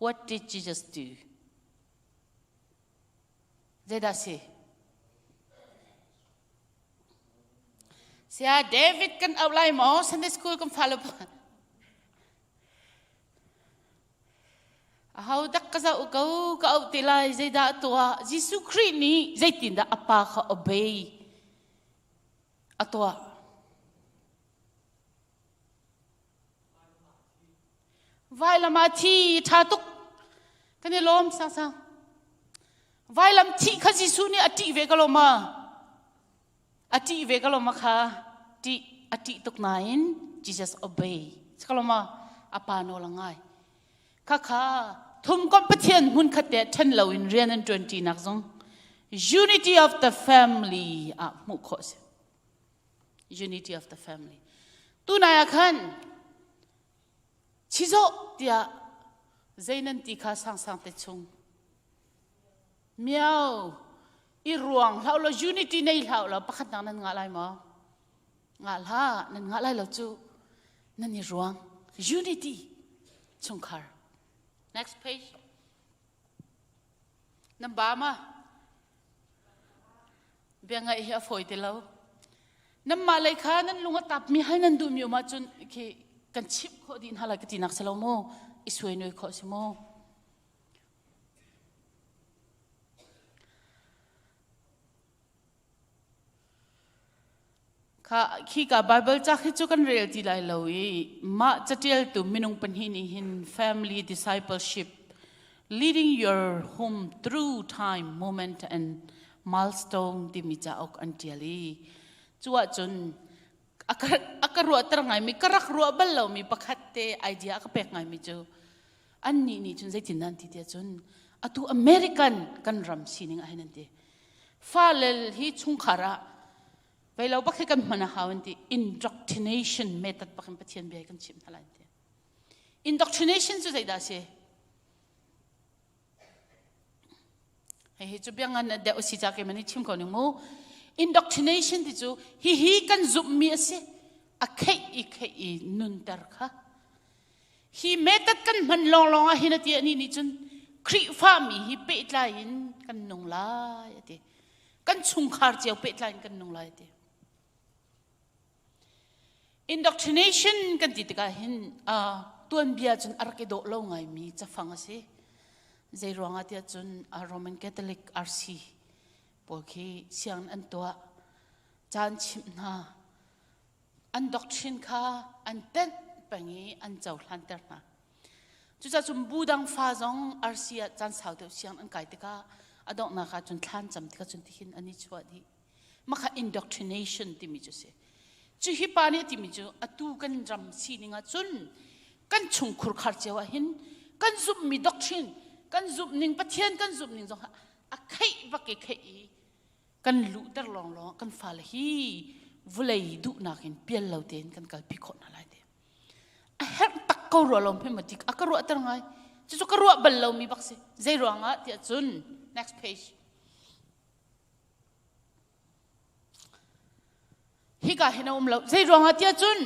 What did Jesus do? Zeidah si? Saya David kan auh lai maw? Sunday school kan fale Aho dak ka zoh ko ka auh te lai zeidah tuah Jesuh Khrih nih zeitindah a pa kha obey a tuah Vailam ah thi ṭha tuk. Kan i lawm sang Vailam thih kha Jesuh nih a ṭih ve ko lo ma? A ṭih ve ko lo ma kha? Ṭih a ṭih tuk nain Jesus obey. Si ko lo ma? A pa nawl a ngai. Khakha thumkomh Pathian hmun khat te ṭhen loin rian an ṭuan ṭinak zong unity of the family ah hmuh khawh a si. Unity of the family. Tunai ah khan chizawh tiah zei nan ti kha sangsang te chung miau i ruang hlah law unity nei hlah law pakhat nak nan ngah lai maw ngah hlah nan ngah lai lo cu nan i ruang unity chungkhar next page nan ba ma bia ngaih hi a fawi ti lo nanmah lei kha nan lung a tapmi hal nan duhmi um ahcun khi kan chimh khawh dih hna lai ka tinak si lo mu i suai nuai khawh si mu Kha khika Bible ca khi cu kan rel ti lai lo i mah catialtu minung pahnih nih hin family discipleship leading your home through time moment and milestone timi cauk an tial i cu ahcun a ka ruahter ngaimi ka rak ruah bal lomi pakhat te idea a ka pek ngaimi cu annih nih cun zeitin an ti tiah cun atu American kan ram sining ah hin an ti Fale hi chungkhar ah vei lo bak hi kan hman a hau an ti indoctrination method bak in Pathian bia kan chimh hna lai an ti indoctrination cu zeidah a si Hihi cu bia ngan deuh si ca keimah nih chim ko ning mu. Indoctrination ti cu hihi kan zumhmi a si. A kheih i kheih i nunter kha. Hi method kan hman lawnglawng ah hin a ti anih nih cun Khrihfami hi pehtlai in kan nung lai a ti. Kan chungkhar cio pehtlai in kan nung lai a ti. Indoctrination kan ti tikah hin uh, tuanbia cun a rak i dawh lo ngaimi cafang a si. Zei ruangah tiah cun uh, Roman Catholic RC pawl khi sianginn an tuah caan chimh hna an doctrine kha an tenh peng i an cohlanter hna. Cucaah cun bu dang fa zong RC ah caan sau deuh sianginn an kai tikah a donghnak ah cun thlan cam tikah cun tihin an i chuah dih. Mah indoctrination timi cu si. Cu hi pa nih a timi cu atu kan ram sining ah cun kan chungkhur khar cio ah hin kan zumhmi doctrine kan zumhning Pathian kan zumhning zong a kheih bak i kheih i kan luhter lawnglawng kan fale hi vulei duhnak in pial lo tein kan kalpi khawh hna lai te. A herh tak ko rua lo hme ma ti a ka ruahter ngai. Cucu ka ruah bal lomi bak si. Zei ruangah tiah cun next page. Hika hin a um lo. Zei ruangah tiah cun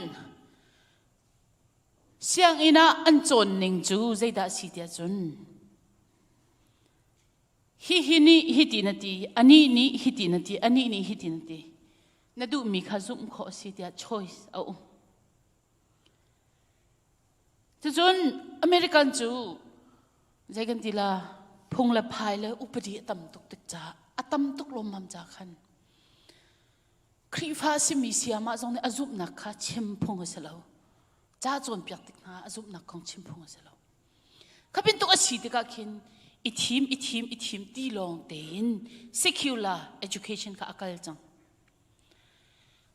sianginn ah an cawn ning cu zeidah a si tiah cun hihi nih hiti na ti, anih nih hiti na ti, anih nih hiti na ti. Na duhmi kha zumh khawh a si tiah choice a um. Cucun American cu zei kan ti la phung le phai le upadi a tam tuk tik caah a tam tuk lawmmam ca khan Khrihfa a simi siamah zong nih a zumhnak kha chim phung a si lo. Ca cawnpiak tik hna a zumhnak kong chim phung a si lo. Kha bantuk a si tikah khin i thim i thim i thim ti lawng tein secular education kha a kal cang.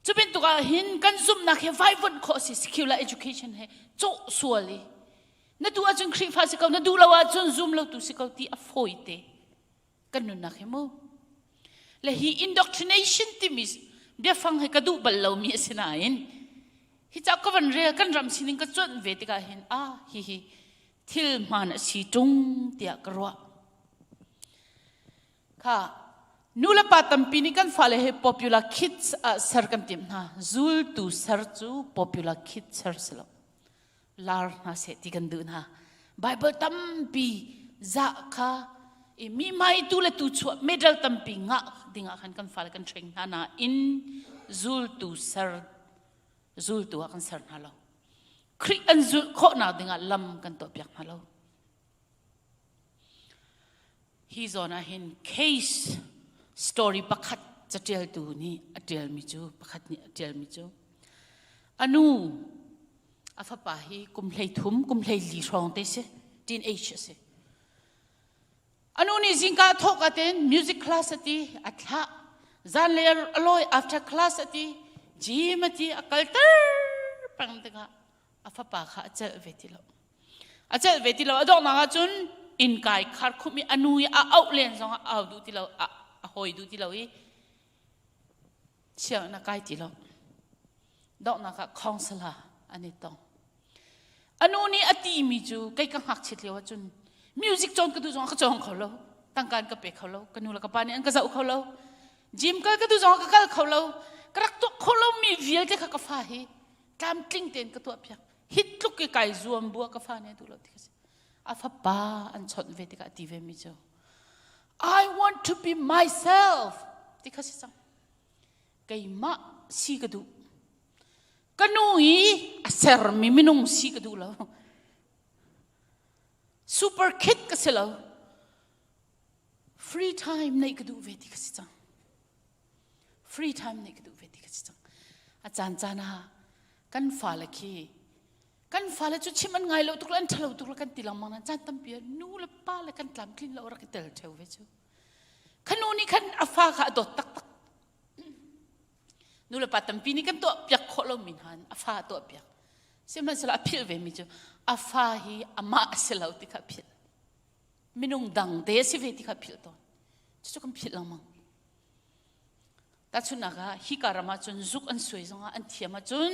Cu bantuk ah hin kan zumhnak he vaivuanh khawh a si secular education he cawh sual i na duh ahcun Khrihfa si ko na duh lo ahcun zum lo tu si ko ti a fawi te kan nunnak hi mu le hi indoctrination timi biafang hi ka duh bal lomi a si nain hi ca ka van rel kan ram sining ka cuanh ve tikah hin ah hi hi thil hmaan a si ṭung tiah ka ruah Kha nu le pa tampi nih kan fale he popular kids ah ser kan timh hna. Zultu ser cu popular kids ser si lo. Lar hna seh ti kan duh hna. Bible tampi zah kha i mi mai tu le tu chuah medal tampi ngah dingah khan kan fale kan train hna nain zultu ser zultu ah kan ser hna lo. Khrih an zulh khawhnak dingah lam kan tuahpiak hna lo. Hi zawn ah hin case story pakhat catialtu nih a ṭialmi cu pakhat nih a ṭialmi cu a nu a fapa hi kum 13 kum 14 hrawng te si teenage a si. nih zingka a thawk atin music class a ti a thlah. Zanlei a lawi after class a ti gym a ti a kalter peng tikah a fapa kha a celh ve ti lo. A celh ve ti lo. A donghnak ahcun inn kai khar khumh i a nu i a auh len zong ah au duh ti lo, a, a hawi duh ti lo i sianginn a kai ti lo. Donghnak ah counselor an i tong. A nu nih a timi cu kei ka ngakchiat lio ahcun music cawn ka duh zong ka cawng kho lo. Tangka an ka pe kho lo. Ka nu le ka pa nih an ka zoh kho lo. Gym kal ka duh zong ka kal kho lo. Ka rak tuah kho lomi vialte kha ka fa hi tlamtling tein ka tuah piak. Hi tluk i kai zuam bu ah ka fa nih a duh lo ti ka si. A fapa an chawnh ve tikah a ti ve mi cu I want to be myself ti kha si cang. Keimah si ka duh. Ka nu i a sermi minung si ka duh lo. Super kid ka si lo. Free time neih ka duh ve ti ka si cang. Free time neih ka duh ve ti ka si cang. A caan caan ah kan fale khi kan fale cu chim an ngai lo tuk le an ṭhalo tuk le kan ti lengmang nain caan tampi ah nu le pa le kan tlamtlin lo rak i tel ṭheo ve cu. Kha nu nih khan a fa kha a dawt taktak. Nu le pa tampi nih kan tuah piak khawh lomi hna a fa a tuah piak. Sihmanhsehlaw a philh ve mi cu a fa hi amah a si lo ti kha a philh. Minung dang te a si ve ti kha a philh tawn. Cucu kan philh lengmang. Tahchunhnak ah hika ram ahcun zuk an suai zongah an thiam ahcun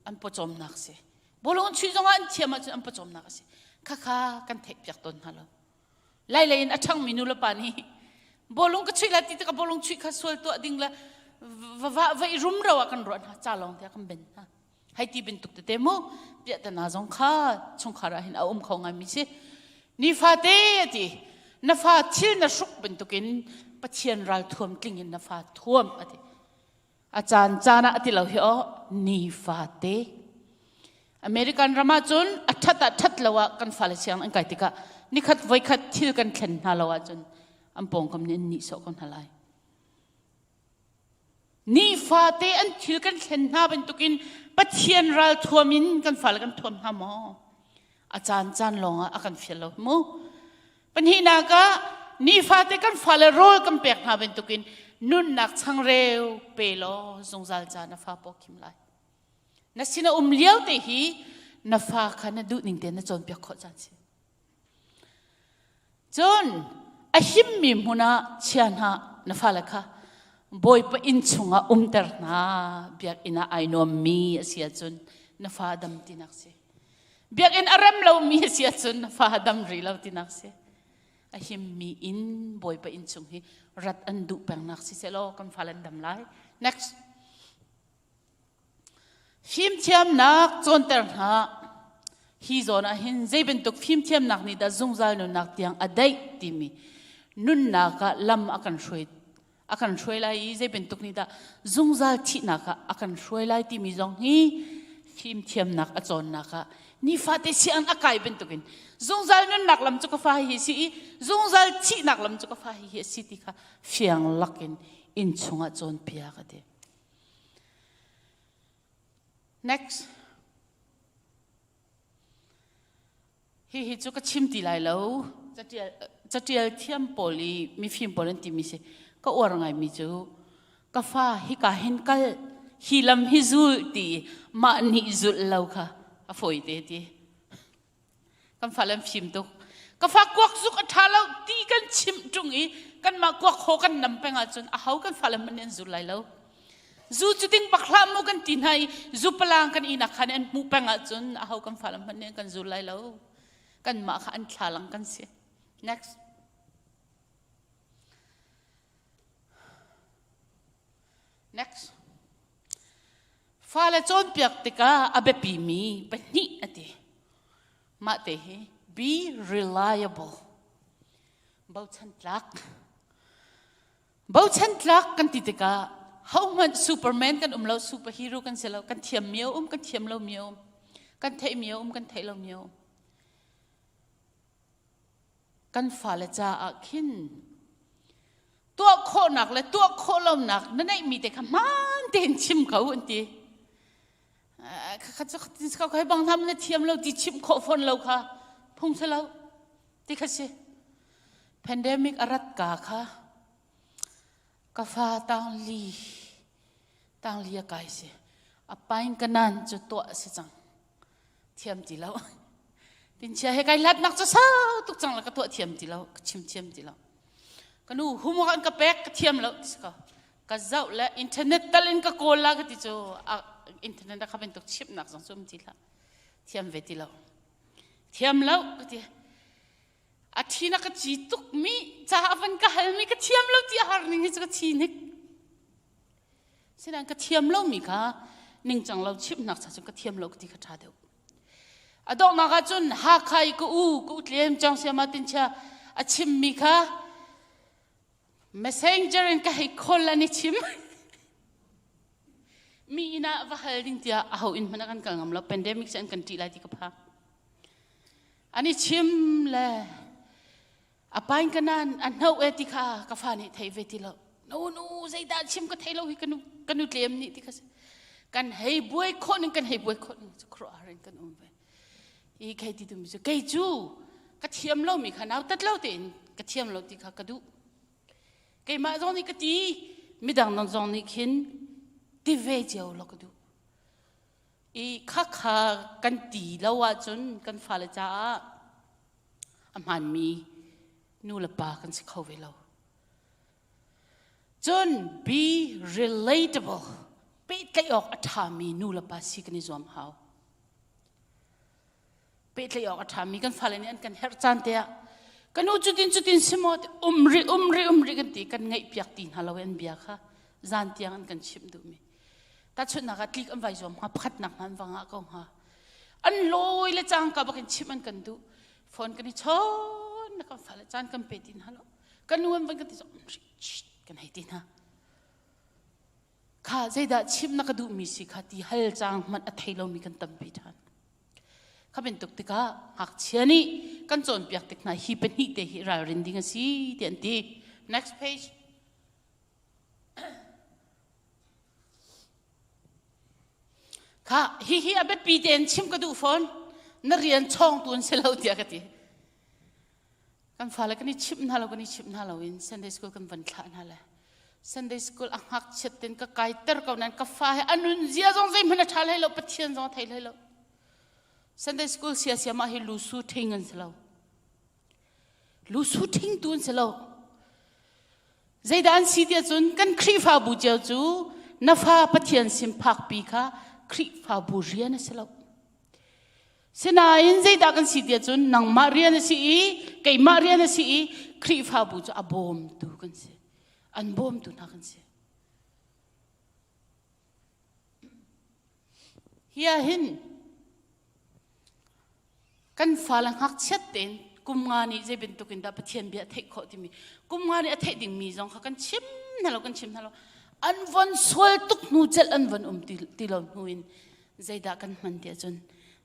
an pawcawmnak a si. Bawlung an chuih zongah an thiam ahcun an pawcawmnak a si. Khakha kan theihpiak tawn hna lo. Lailei in a ṭhangmi nu le pa nih bawlung ka chuih lai ti tikah bawlung chuih kha sual tuah ding le va va va i rumro ah kan ruah hna ca lawng tiah kan ben hna. Hei ti bantuk tete mu piahtana zong kha chungkhar ah hin a um kho ngaimi si. Nifate a ti na fa thil na hruk bantukin Pathian ral thuam tling in na fa thuam a ti. A caan caan ah a ti lo hi aw nifate. American ram ah cun a ṭhat ah ṭhat lo ah kan fale siang an kai tikah nikhat voikhat thil kan thlen hna lo ahcun an pawngkam nih an nihsawh ko hna lai. Nifate an thil kan thlen hna bantukin Pathian ral thuam in kan fale kan thuam hna maw? A caan caan lawngah a kan fial lo mu. Pahnihnak ah nifate kan fale rawl kan pek hna bantukin nunnak changreu pe law zungzal ca na fa paw khim lai. Na sin a um lio te hi na fa kha na duh ning te na cawnpiak khawh caan si. Cun a himmi hmun ah chia hna na fale kha Bawipa inn chungah umter hna biakinn ah ai nuammi a si ahcun na fa dam tinak si. Biakinn a rem lomi a si ahcun na fa dam rih lo tinak si. A himmi inn Bawipa inn chung hi rat an duh pengnak si sehlaw kan fale an dam lai. Next. Fimthiamnak cawnter hna. Hi zawn ah hin zei bantuk fimthiamnak nih dah zungzal nunnak tiang a daih timi nunnak ah lam a kan hruai a kan hruai lai i zei bantuk nih dah zungzal thihnak ah a kan hruai lai timi zong hi fimthiamnak a cawnnak ah nifate siang a kai bantukin zungzal nunnak lam cu ka fa hi si i zungzal thihnak lam cu ka fa hi a si ti kha fiang lakin inn chungah cawnpiak a ti. Next. Hihi cu ka chim ti lai lo. Catial thiam pawl i mifim pawl an timi si. Ka uar ngaimi cu ka fa hika hin kal hi lam hi zul ti mah nih zulh lo kha a fawi te ti. Kan fale an fim tuk. Ka fa kuak zuk a ṭha lo ti kan chimh ṭung i kanmah kuak haw kan nam peng ahcun aho kan fale hmanh nih an zul lai lo. Zu cu ding bak hlah mu kan ti hna i zu palang kan inak khan an hmuh peng ahcun aho kan fale hmanh nih an kan zul lai lo. Kanmah kha an thlalang kan si. Next. Next. Fale cawnpiak tikah a biapimi pahnih a ti. Mah te hi be reliable. Bochan tlak. Bochan tlak kan ti tikah hohmanh superman kan um lo, superhero kan si lo, kan thiam mi a um, kan thiam lo mi a um, kan theih mi a um, kan theih lo mi a um. Kan fale caah khin tuah khawhnak le tuah khawh lonak na neihmi te kha hmaan tein chim ko an ti. Kha cu kai bang hna na thiam lo ti chimh khawh fawn lo kha phung si lo ti kha si. Pandemic a rat ka kha ka fa tangli tangli a kai si. A pain kanan cu tuah si cang. Thiam ti lo. Tinchia he kai hlatnak cu sau tuk cang la ka tuah thiam ti lo, ka chim thiam ti lo. Ka nu homework an ka pek ka thiam lo ti si ko. Ka zoh le internet tal in ka kawl la ka ti cu internet a kha bantuk chimnak zong cu um ti hlah. Thiam ve ti lo. Thiam lo ka ti. A thi na ka ci tuk mi ca a van ka hal mi ka thiam lo ti a har ning hi cu ka thi hnik. Sinain ka thiam lomi kha ningcang lo chimhnak cha cun ka thiam lo ka ti kha ṭha deuh. A donghnak ah cun Hakha i ka u, ka u tlem Cawng Siama Tinchia a chimmi kha messenger in ka hei call an i chim. Mi inn ah va hal ding tiah aho inn hmanh ah kan kal ngam lo. Pandemic cu an kan ṭih lai ti ka phang. An i chim le A pain ka nan a hno e ti kha ka fa nih thei ve ti lo. Nu nu zeidah chim ka thei lo hi ka nu ka nu tlem nih ti kha si. Kan hei buai khawh ning kan hei buai khawh ning cu khuaruahhar in kan um ve. Hi khei ti tumi cu kei cu ka thiam lo mi kha nau tat lo tein ka thiam lo ti kha ka duh. Keimah zong nih ka ti midang nang zong nih khin ti ve cio lo ka duh. I kha kha kan ti lo ahcun kan fale caah a hmaanmi nu le pa kan si kho ve lo. Cun be relatable pehtlaih awk a ṭhami nu le pa si kan i zuam hau. Pehtlaih awk a ṭhami kan fale nih an kan herh caan te ah ka nu cutin cutin si maw um rih um rih um rih kan ti kan ngaihpiak ti hna lo an bia kha zan tiang an kan chimh duhmi. Tahchunhnak ah tlik an vai zuam hnga pakhatnak hna an va ngah ko hnga. An lawi le cangka bak in chimh an kan duh. Phone kan i chawn na kan fale caan kan pe ti hna lo. Kan nu an van kan ti zong kan hei ti hna. Kha zeidah chimh na ka duhmi si kha ti hal cang hmanh a thei lomi kan tampi ṭhan. Kha bantuk tikah ngakchia nih kan cawnpiak tik hna hi pahnih te hi ralrin ding a si ti an ti. Next page. Kha hihi a biapi tein chim ka duh fawn. Na rian chawngtu an si lo tiah ka ti. Kan fale kan i chimh hna lo kan i chimh hna lo in Sunday school kan van thlah hna le Sunday school a ngakchiat ten ka kaiter ko nain ka fa he a nun zia zong zeihmanh a ṭha hlei lo Pathian zong a thei hlei lo. Sunday school sia sia mah hi lusu ṭhing an si lo. Lusu ṭhing tu an si lo. Zeidah an si tiah cun kan Khrihfabu cio cu na fa Pathian sin phakpi kha Khrihfabu rian a si lo. Sinain zeidah kan si tiah cun nangmah rian a si i keimah rian a si i Khrihfabu cu a bawmtu kan si. An bawmtu hna kan si. Hi ah hin Kan fale ngakchiat tein kum nga nih zei bantuk in dah Pathian bia a theih khawh timi kum nga nih a theih dingmi zong kha kan chim hna lo kan chim hna lo an von sual tuk hnu celh an von um ti, ti lo hnu in zeidah kan hman tiah cun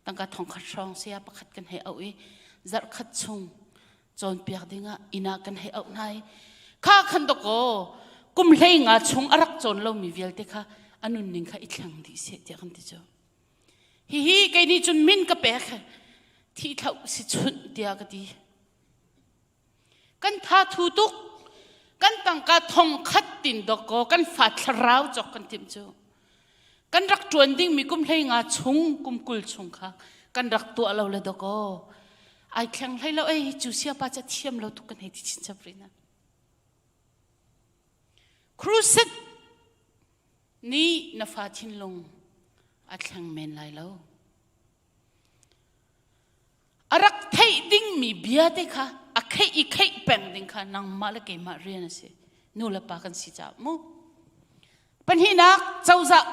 tangka thongkhat hrawng saya pakhat kan hei auh i zarh khat chung cawnpiak dingah inn ah kan hei auh hna i kha khan dakaw kum hlei nga chung a rak cawn lomi vialte kha a nunning kha i thleng dih seh tiah kan ti cu Hihi kei nih cun min ka pek thi thlauh si chunh tiah ka ti. Kan tha thu tuk kan tangka thong khat tin dawkaw kan fa thlarau cawk kan timh cu. Kan rak ṭuan dingmi kum hlei nga chung kum 20 chung kha kan rak tuah lo le dawkaw ai thleng hlei lo ei cu siapa ca thiam lo tuk kan hei ti chinchap rih na. Crusade nih na fa thinlung a thleng men lai lo. A rak theih dingmi bia te kha a kheih i kheih peng ding kha nangmah le keimah rian a si. Nu le pa kan si caah mu. Pahnihnak cozah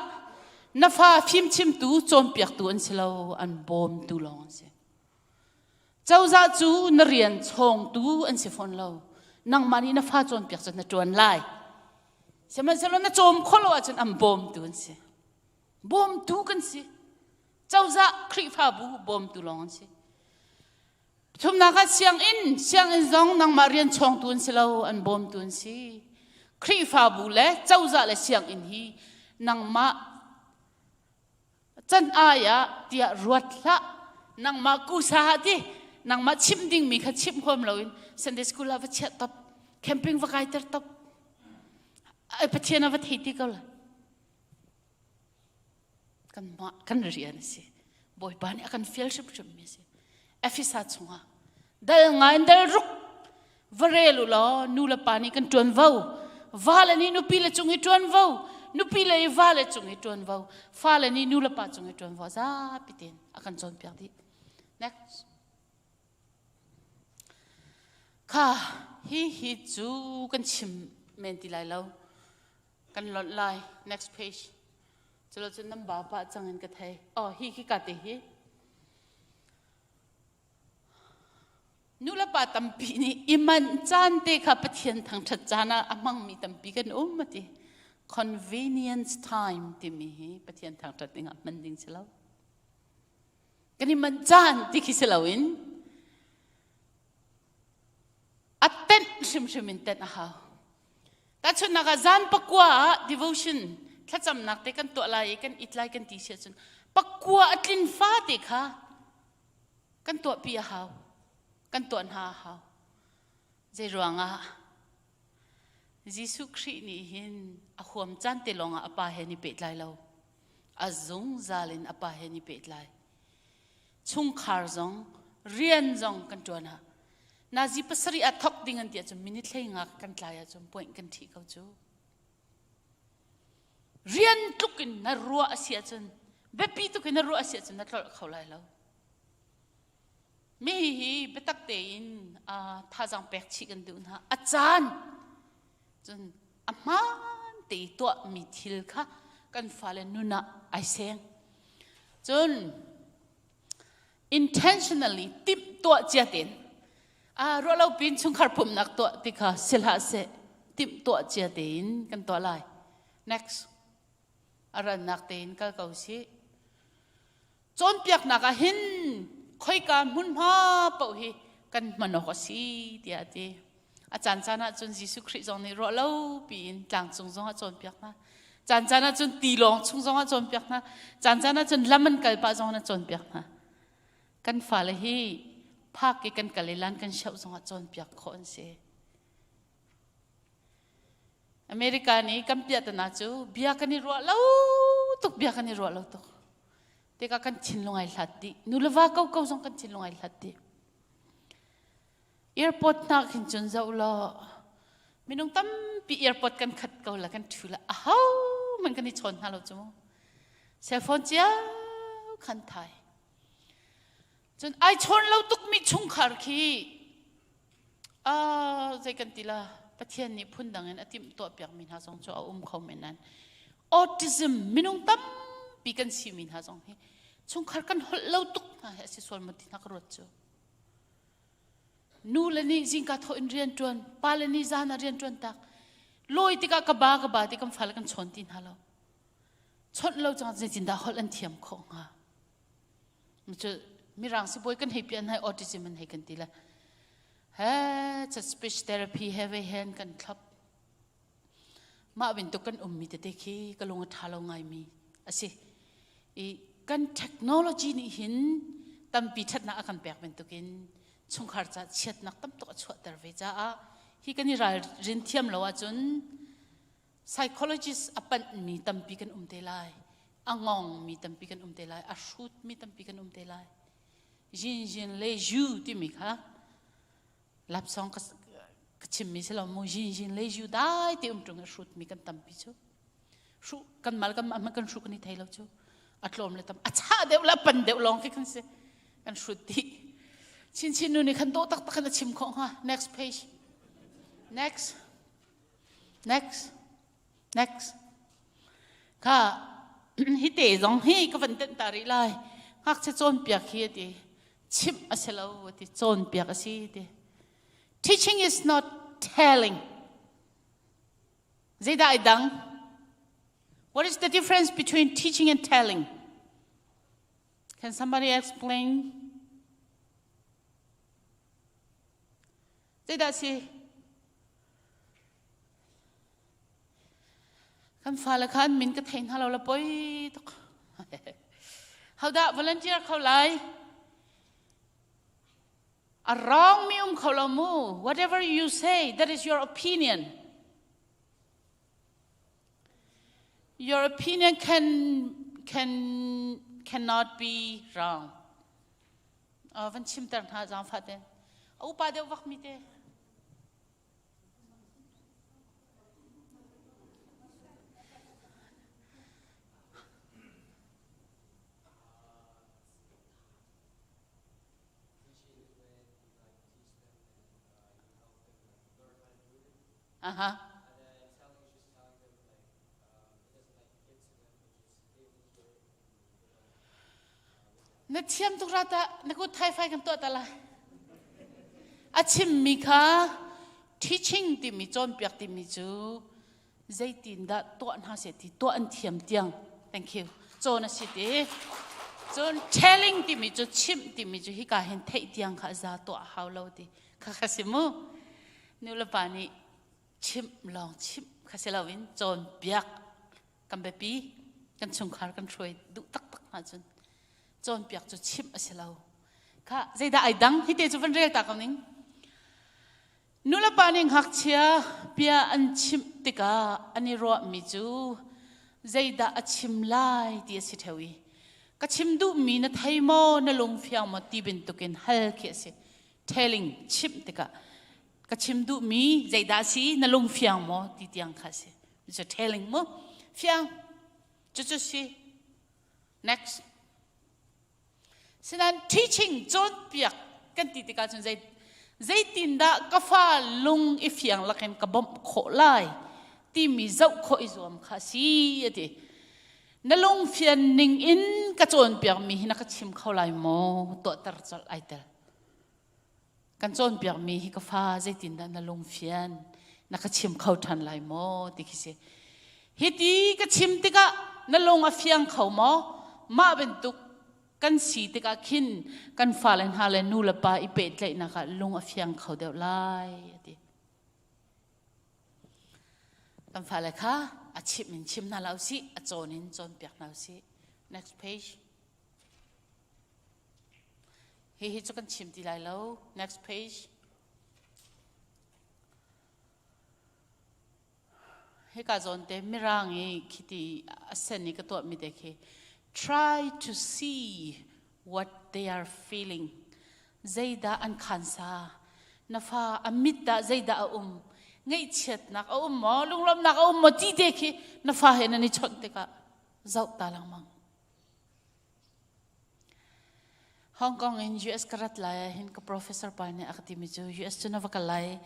na fa fimchimtu cawnpiaktu an si lo an bawmtu lawng an si. Cozah cu na rian chawngtu an si fawn lo. Nangmah nih na fa cawnpiak cu na ṭuan lai. Sihmanhsehlaw na cawm khawh lo ahcun an bawmtu an si. Bawmtu kan si. Cozah Khrihfabu bawmtu lawng an si. Thumnak ah sianginn, sianginn zong nangmah rian chawngtu an si lo, an bawmtu an si. Khrihfabu le cozah le sianginn hi nangmah can ai ah tiah ruat hlah nangmah kusa ah ti. Nangmah chimh dingmi kha chimh huam loin Sunday school ah va chiah top, camping va kaiter top. Ai Pathian a va thei ti ko la. Kan mah kan rian a si. Bawipa nih a kan fial hrimhrim mi a si. Efesa chungah dal ngai in dal ruk va rel u law nu le pa nih kan ṭuanvo vale nih nupi le cung i ṭuanvo nupi le i vale cung i ṭuanvo fale nih nu le pa cung i ṭuanvo zapi tein a kan cawnpiak dih next kha hi hi cu kan chim men ti lai lo kan lonh lai next page culo cun nan ba pah cang in ka thei oh hi khi ka te hi Nulepa tampi nih i manh caan te kha Pathian thangṭhat caan ah a hmangmi tampi kan um a ti. Convenience time timi hi Pathian thangṭhat ding ah hman ding si lo. Kan i manh caan ti khi si loin a tenh hrimhrim in tenh a hau. Tahchunhnak ah zan pakua ah devotion thlacamnak te kan tuah lai i kan it lai kan ti si ahcun pakua a tlin fa te kha Kan tuahpi a hau. Kan tuah hna a hau. Zei ruangah Jesuh Khrih nih hin a huam caan te lawngah a pa he ni pehtlai lo. A zungzal in a pa he ni pehtlai. Chungkhar zong, rian zong kan ṭuan ah. Nazi pasarih ah thok ding an ti ahcun minute hlei nga kan tlai ahcun point kan ṭhih ko cu. Rian tluk in na ruah a si ahcun biapi tuk in na ruah a si ahcun na tlolh kho lai lo. Mi hi biatak tein thazaang pek chih kan duh hna. A caan cun a hmaan te i tuahmi thil kha kan fale nun ah ai seng. Cun intentionally timhtuah cia tein ruahlo pin chungkhar pumhnak tuah ti kha si hlah seh timhtuah cia tein kan tuah lai. Next. A rannak tein kal ko sih. Cawnpiaknak ah hin khoika hmunhma paoh hi kan hman awk a si tiah a ti. A caan caan ah cun Jesuh Khrih zong nih ruah lo piin tlangcung zong ah cawnpiak hna. Caan caan ah cun tilawng chung zong ah cawnpiak hna. Caan caan ah cun lam an kal pah zong ah cawnpiak hna. Kan fale hi phak i kan kal i lan kan shoh zong ah cawnpiak khawh an si. America nih kan piahtana cu bia kan i ruah lo tuk bia kan i ruah lo tuk. Tikah kan thinlung ai hlat dih. Nu le va ko ko zong kan thinlung ai hlat dih. Airport hna khin cun zoh law minung tampi airport kan khat ko la kan ṭhu la aho man kan i chawn hna lo cu mu. Cell phone cio khan thai. Cun ai chawn lo tukmi chungkhar khi ah zei kan ti la Pathian nih phundang in a timh tuah piakmi hna zong cu a um kho men nain autism minung tampi kan simi hna zong hi chungkhar kan holh lo tuk hna hi a si sual maw ti hna ka ruat cu. Nu le nih zingka thawh in rian ṭuan, pa le nih zan ah rian ṭuan tak. Lawi tikah ka ba ka ba ti kan fale kan chawn ti hna lo. Chawnh lo cang zeitindah holh an thiam khawh hnga? Cu mirang sibawi kan hei pian hai autism an hei kan ti le. He cha speech therapy he ve hen kan thlop. Mah bantuk kan ummi tete khi ka lung a ṭha lo ngaimi a si. I kan technology nih hin tampi ṭhatnak a kan pek bantukin chungkhar ca chiatnak tam tuk a chuahter ve caah hi kan i ralrin thiam lo ahcun psychologist a panhmi tampi kan um te lai a ngongmi tampi kan um te lai a hrutmi tampi kan um te lai yin yin le yu timi kha lapsong ka ka chimmi si lo mu yin yin le yu dai te um ṭung i hrutmi kan tampi cu hru kan mal kan mah kan hru kan i thei lo cu a tlawm le tam a chah deuh le a pan deuh lawng khi kan si kan hrut dih chin chin nu nih khan dawh taktak in a chim khawh hnga next page next next next kha hi te zong hi ka van tenh ta rih lai ngakchia cawnpiak hi a ti chimh a si lo a ti cawnpiak a si ti teaching is not telling zeidah ai dang what is the difference between teaching and telling can somebody explain zeidah si Kan fale kha an min ka thei hna lo la poi tuk. Hodah volunteer kho lai? A wrong mi um kho lo mu. Whatever you say, that is your opinion. Your opinion can can cannot be wrong. Uh, van chimter hna zaangfah te. A upa deuh vak mi te. Aha. Na thiam tuk ra ta na kut thai fai kan tuah ta lai. A chimmi kha teaching timi cawnpiak timi cu zeitindah tuah hna seh ti tuah an thiam tiang thank you cawn a si ti cun telling timi cu chimh timi cu hika hin theih tiang kha za tuah hau lo ti kha kha si mu nu le pa nih chimh lawng chimh kha si loin cawnpiak kan biapi kan chungkhar kan hruai duh taktak hna cun cawnpiak cu chimh a si lo kha zeidah ai dang hi te cu van rel ta ko ning Nulepa nih ngakchia bia an chimh tikah an i ruahmi cu zeidah a chim lai ti a si ṭheo i ka chim duhmi na thei maw na lungfiang maw ti bantukin hal khi a si. Telling chimh tikah ka chim duhmi zeidah a si na lungfiang maw ti tiang kha a si. Cu telling mu fiang cucu si. Next. Sinain teaching cawnpiak kan ti tikah cun zei zeitindah ka fa lung i fiang lakin ka bawmh khawh lai timi zoh khawh i zuam kha a si a ti. Na lung fian ning in ka cawnpiakmi hi na ka chim kho lai maw? Tuahter colh ai tel. Kan cawnpiakmi hi ka fa zeitindah na lung fian na ka chim kho ṭhan lai maw ti khi si. Hiti ka chim tikah na lung a fiang kho maw? Mah bantuk kan si tikah khin kan fale hna le nu le pa i pehtlaihnak ah lung a fiang kho deuh lai a ti. Kan fale kha a chimh in chim hna lo sih, a cawn in cawnpiak hna usih. Next page. Hihi cu kan chim ti lai lo. Next page. Hika zawn te mirang i khiti a sen i ka tuahmi te khi try to see what they are feeling. Zeidah an khansa? Na fa a mit dah zeidah a um? Ngaihchiatnak a um maw? Lunglawmhnak a um maw? Ti te khi na fa he nan i chawnh tikah zoh ta lengmang. Hong Kong in US ka rat lai ah hin ka professor pa nih a ka timi cu US cu na va kal lai.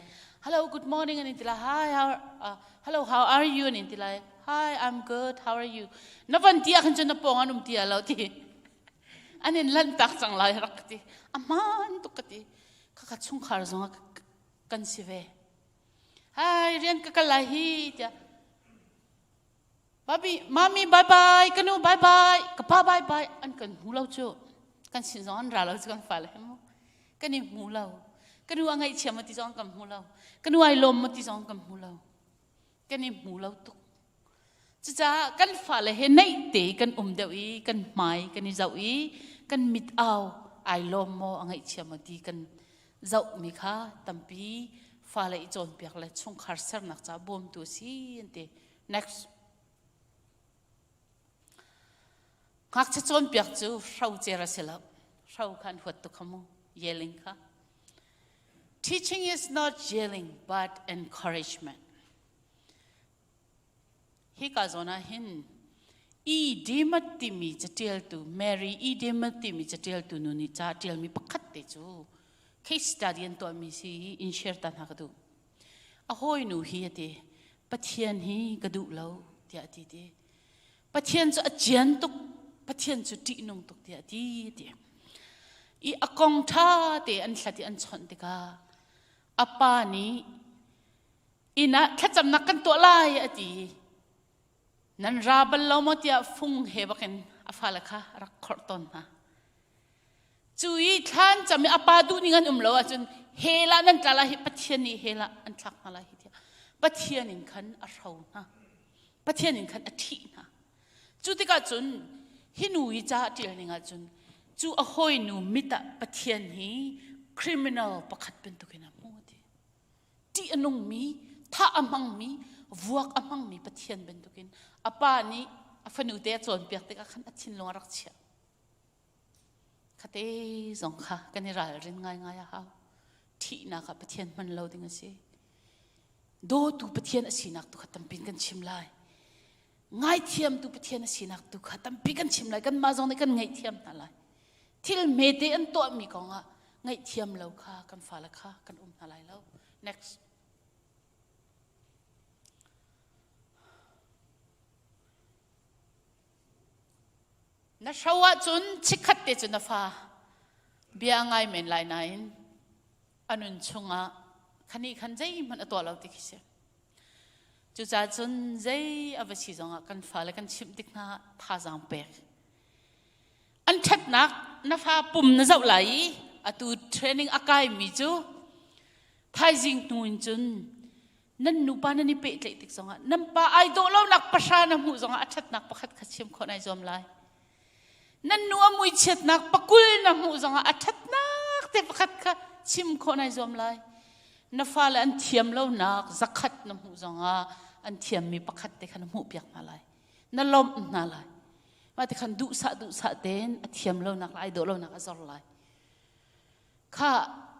Hello, good morning an in ti lai. Hi, how, uh, hello, how are you an in ti lai. Hi, I'm good. How are you? Na van ti ah khan cun na pawng an um ti lo ti. An in lanh tak cang lai rak ka ti. A hmaan tuk ka ti. Khakha chungkhar zong ah kan si ve. Hi, rian ka kal lai hi tiah. Babi, mami bye bye, ka nu bye bye, ka pa bye bye an kan hmu lo cu. Kan sin zong an ra lo cu kan fale he mu. Kan i hmu lo. Ka nu a ngaihchia ma ti zong kan hmu lo. Ka nu ai lawm ma ti zong kan hmu lo. Kan i hmu lo tuk. Cucaah kan fale he naih te kan um deuh i kan hmai kan i zoh i kan mit au ai lawm maw a ngaihchia maw ti kan zohmi kha tampi fale i cawnpiak le chungkhar sernak ca bawmtu a si an ti. Next. Ngakchia cawnpiak cu hrocer a si lo. Hro kha an huat tuk kha mu. Yelling kha. Teaching is not yelling but encouragement. Hi ka zawn ah hin E. Demuth timi catialtu Mary E. Demuth timi catialtu nu nih ca tialmi pakhat te cu case study an tuahmi si in share ta hna ka duh. A hawinu hi a ti, Pathian hi ka duh lo tiah a ti ti. Pathian cu a cian tuk, Pathian cu ṭihnung tuk tiah a ti ti. I a kong ṭha te an hlat i an chawnh tikah a pa nih inn ah thlacamnak kan tuah lai a ti. Nan ra bal lo maw tiah fung he bakin a fale kha a rak khorh tawn hna. Cu i thlan cam i a pa duh ning an um lo ahcun hell ah nan tla lai hi Pathian nih hell ah an thlak hna lai hi tiah Pathian in khan a hro hna. Pathian in khan a ṭhih hna. Cu tikah cun hi nu hi ca a ṭial ning ahcun cu a hawinu mit ah Pathian hi criminal pakhat bantukin a hmu ti. Ṭih a nungmi, thah a hmangmi, vuak a hmangmi Pathian bantukin a pa nih a fanu te a cawnpiak tikah khan a thinlung a rak chiah. Khate zong kha kan i ralrin ngaingai a hau. Thihnak ah Pathian hman lo ding a si. Dawtu Pathian a sinak tu kha tampi kan chim lai. Ngaithiamtu Pathian a sinak tu kha tampi kan chim lai. Kanmah zong nih kan ngaihthiam hna lai. Thil hmete an tuahmi kongah ngaihthiam lo kha kan fale kha kan um hna lai lo. Next. Na hro ahcun chikkhat te cu na fa bia a ngai men lai nain a nun chungah khani khan zeihmanh a tuah lo ti khi si. Cucaah cun zei a va si zongah kan fale kan chimh tik hna thazaang pek. An ṭhatnak na fa pum na zoh lai i atu training a kaimi cu thaizing hnu in cun Nan nupa nan i pehtlaih tik zongah nan pa ai dawh lonak pahra na hmuh zongah a ṭhatnak pakhat kha chim khawh nai zuam lai. Nan nu a muichiatnak pakul na hmuh zongah a ṭhatnak te pakhat kha chim khawh nai zuam lai. Na fale an thiam lonak zakhat na hmuh zongah an thiammi pakhat te kha na hmuhpiak hna lai. Na lawmh hna lai. Mah ti khan duhsah duhsah tein a thiam lonak le ai dawh lonak a zor lai. Kha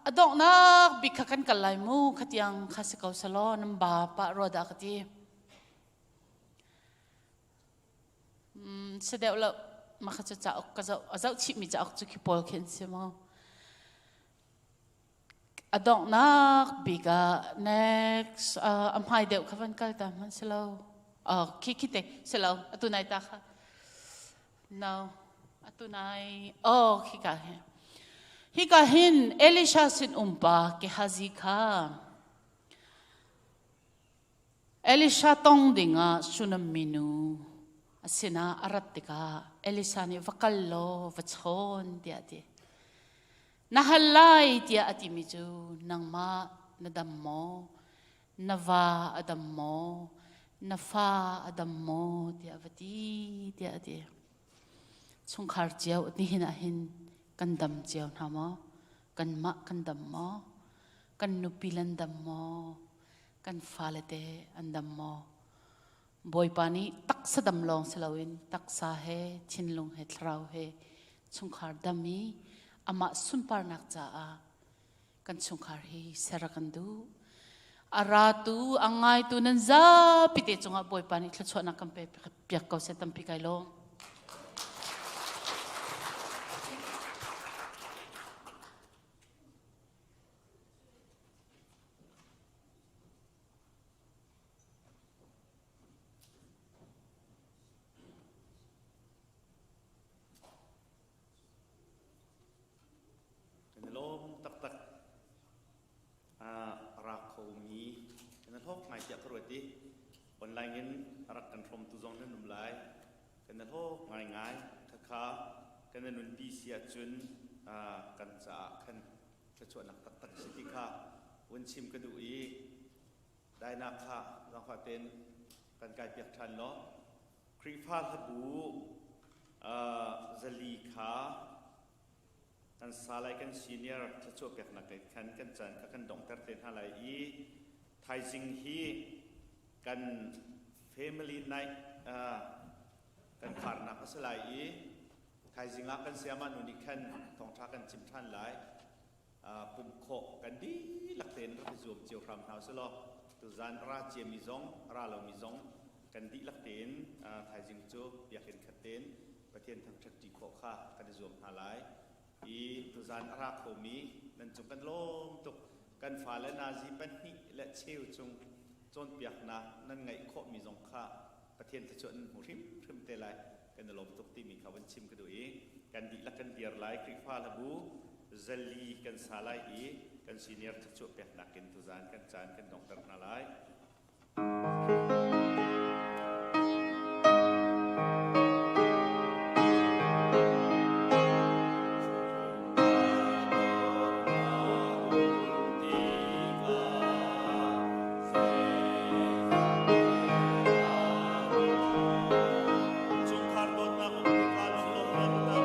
a donghnak bik kha kan kal lai mu khatiang kha si ko selaw nan ba pah rua dah ka ti. Si deuh lo mah kha cu cauk ka zoh a zoh chihmi cauk cu khi pawl khi an si mu. A donghnak bik ah next a hmai deuh kha van kal ta hmanh si lo. Khi khi te si lo atu nai ta kha. No, atu nai, oh, hika hin. Hika hin Elisha sin umpa Gehazi kha Elisha tong dingah Shunam minu a sinah a rat tikah Elisha nih va kal law va chawn tiah a ti. Na hal lai tiah a timi cu nangmah na dam maw? Na va a dam maw? Na fa a dam maw? tiah va ti tiah a ti. Chungkhar cio nihin ah hin kan dam cio hna maw? Kanmah kan dam maw? Kan nupi lan dam maw? Kan fale te an dam maw? Bawipa nih taksa dam lawng si loin taksa he thinlung he thlarau he chungkhar dam i amah sunparnak caah kan chungkhar hi ser a kan duh. A ratu, a ngaitu nan zapi te cungah Bawipa nih thluachuahnak kan pe piak ko seh tampi kai lawm. Kan i lawm taktak. A ra khomi kan i hlawk ngai tiah ka ruat i online in a rak kan hrawmtu zong nan um lai. Kan i hlawk ngaingai. Khakha kan i nunpi si ahcun kan caah khan thluachuahnak taktak si ti kha vun chim ka duh i dainak kha zaangfah tein kan kai piak ṭhan law Khrihfa hlabu zali kha kan sa lai kan senior thluachuah peknak lei khan kan caan kha kan donghter te hna lai i thaizing hi kan family night kan kharnak a si lai i thaizing ah kan sayama nu nih khan thawngṭha kan chim ṭhan lai. Pumh khawh kan dihlak tein rak i zuam cio hram hna usih law tuzan ra ciami zong ra lomi zong kan dihlak tein thaizing cu biakinn khat tein Pathian thangṭhat ṭi khawh kha kan i zuam hna lai i tuzan a ra khomi nan cung kan lawm tuk. Kan fale nazi pahnih le cheu chung cawnpiaknak nan ngeih khawhmi zong kha Pathian thluachuah nan hmu hrimhrim te lai. Kan i lawm tuk timi kha van chim ka duh i kan dihlak kan dir lai. Khrihfa hlabu zali kan sa lai i kan senior thluachuah peknak in tuzan kan caan kan donghter hna lai. Chungkhar dawtnak um tikah lunglawmhnak a tam.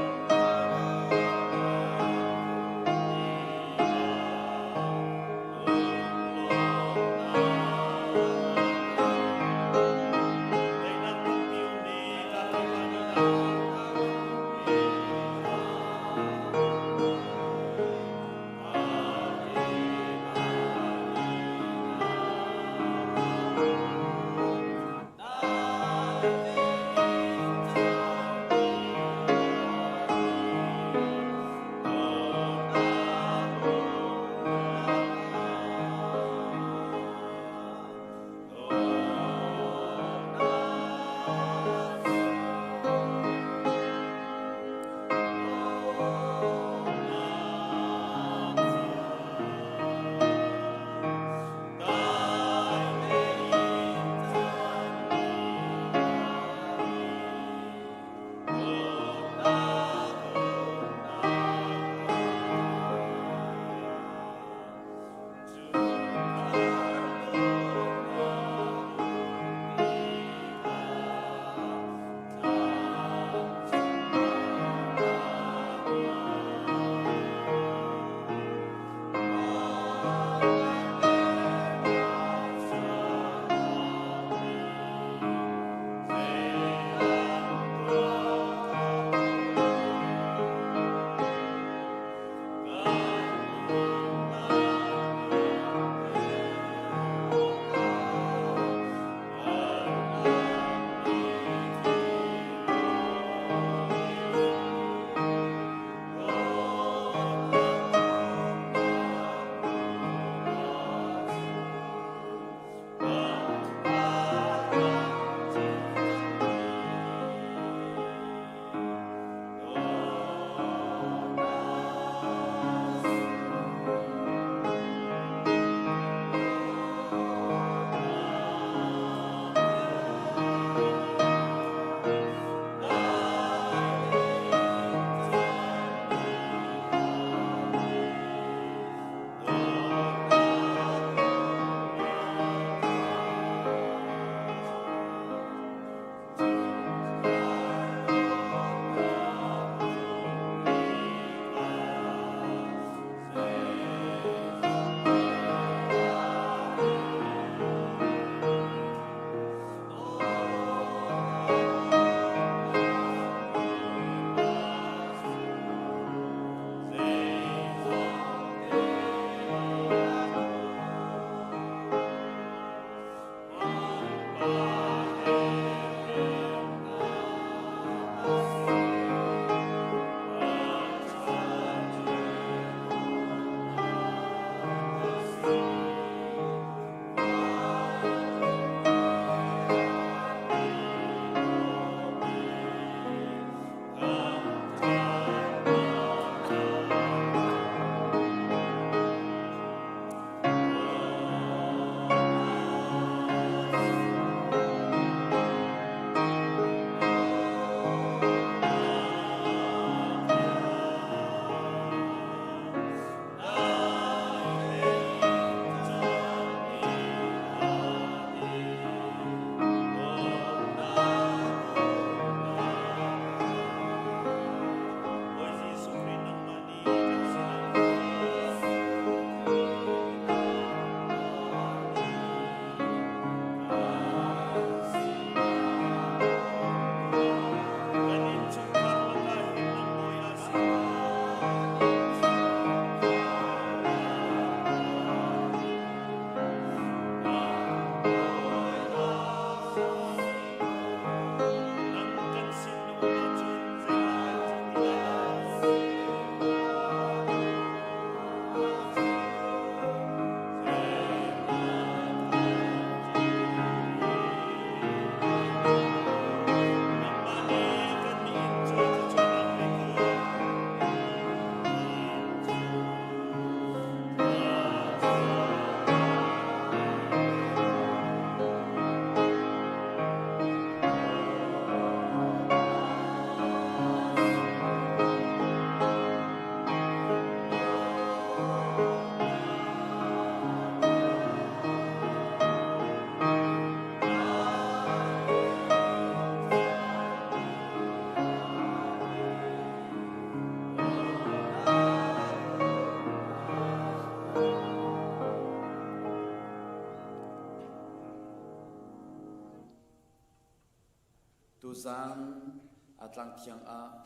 Tuzan a tlangthiang ah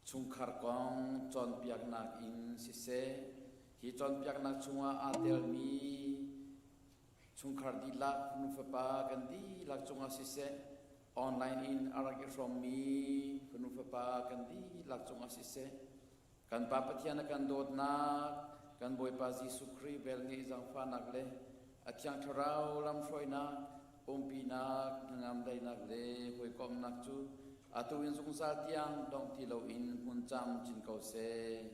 chungkhar kong cawnpiaknak in siseh, hi cawnpiaknak chungah aa telmi chungkhar dihlak nu fapa kan dihlak cungah siseh, online in a rak i hrawmmi fanu fapa kan dihlak cungah siseh, kan Pa Pathian a kan dawtnak, kan Bawipa Jesuh Khrih velngeih zaangfahnak le a Thiang Thlarau lamhruainak, umpinak, hnangam daihnak le hawikomhnak cu atu in zungzal tiang dongh ti loin hmun camcin ko seh.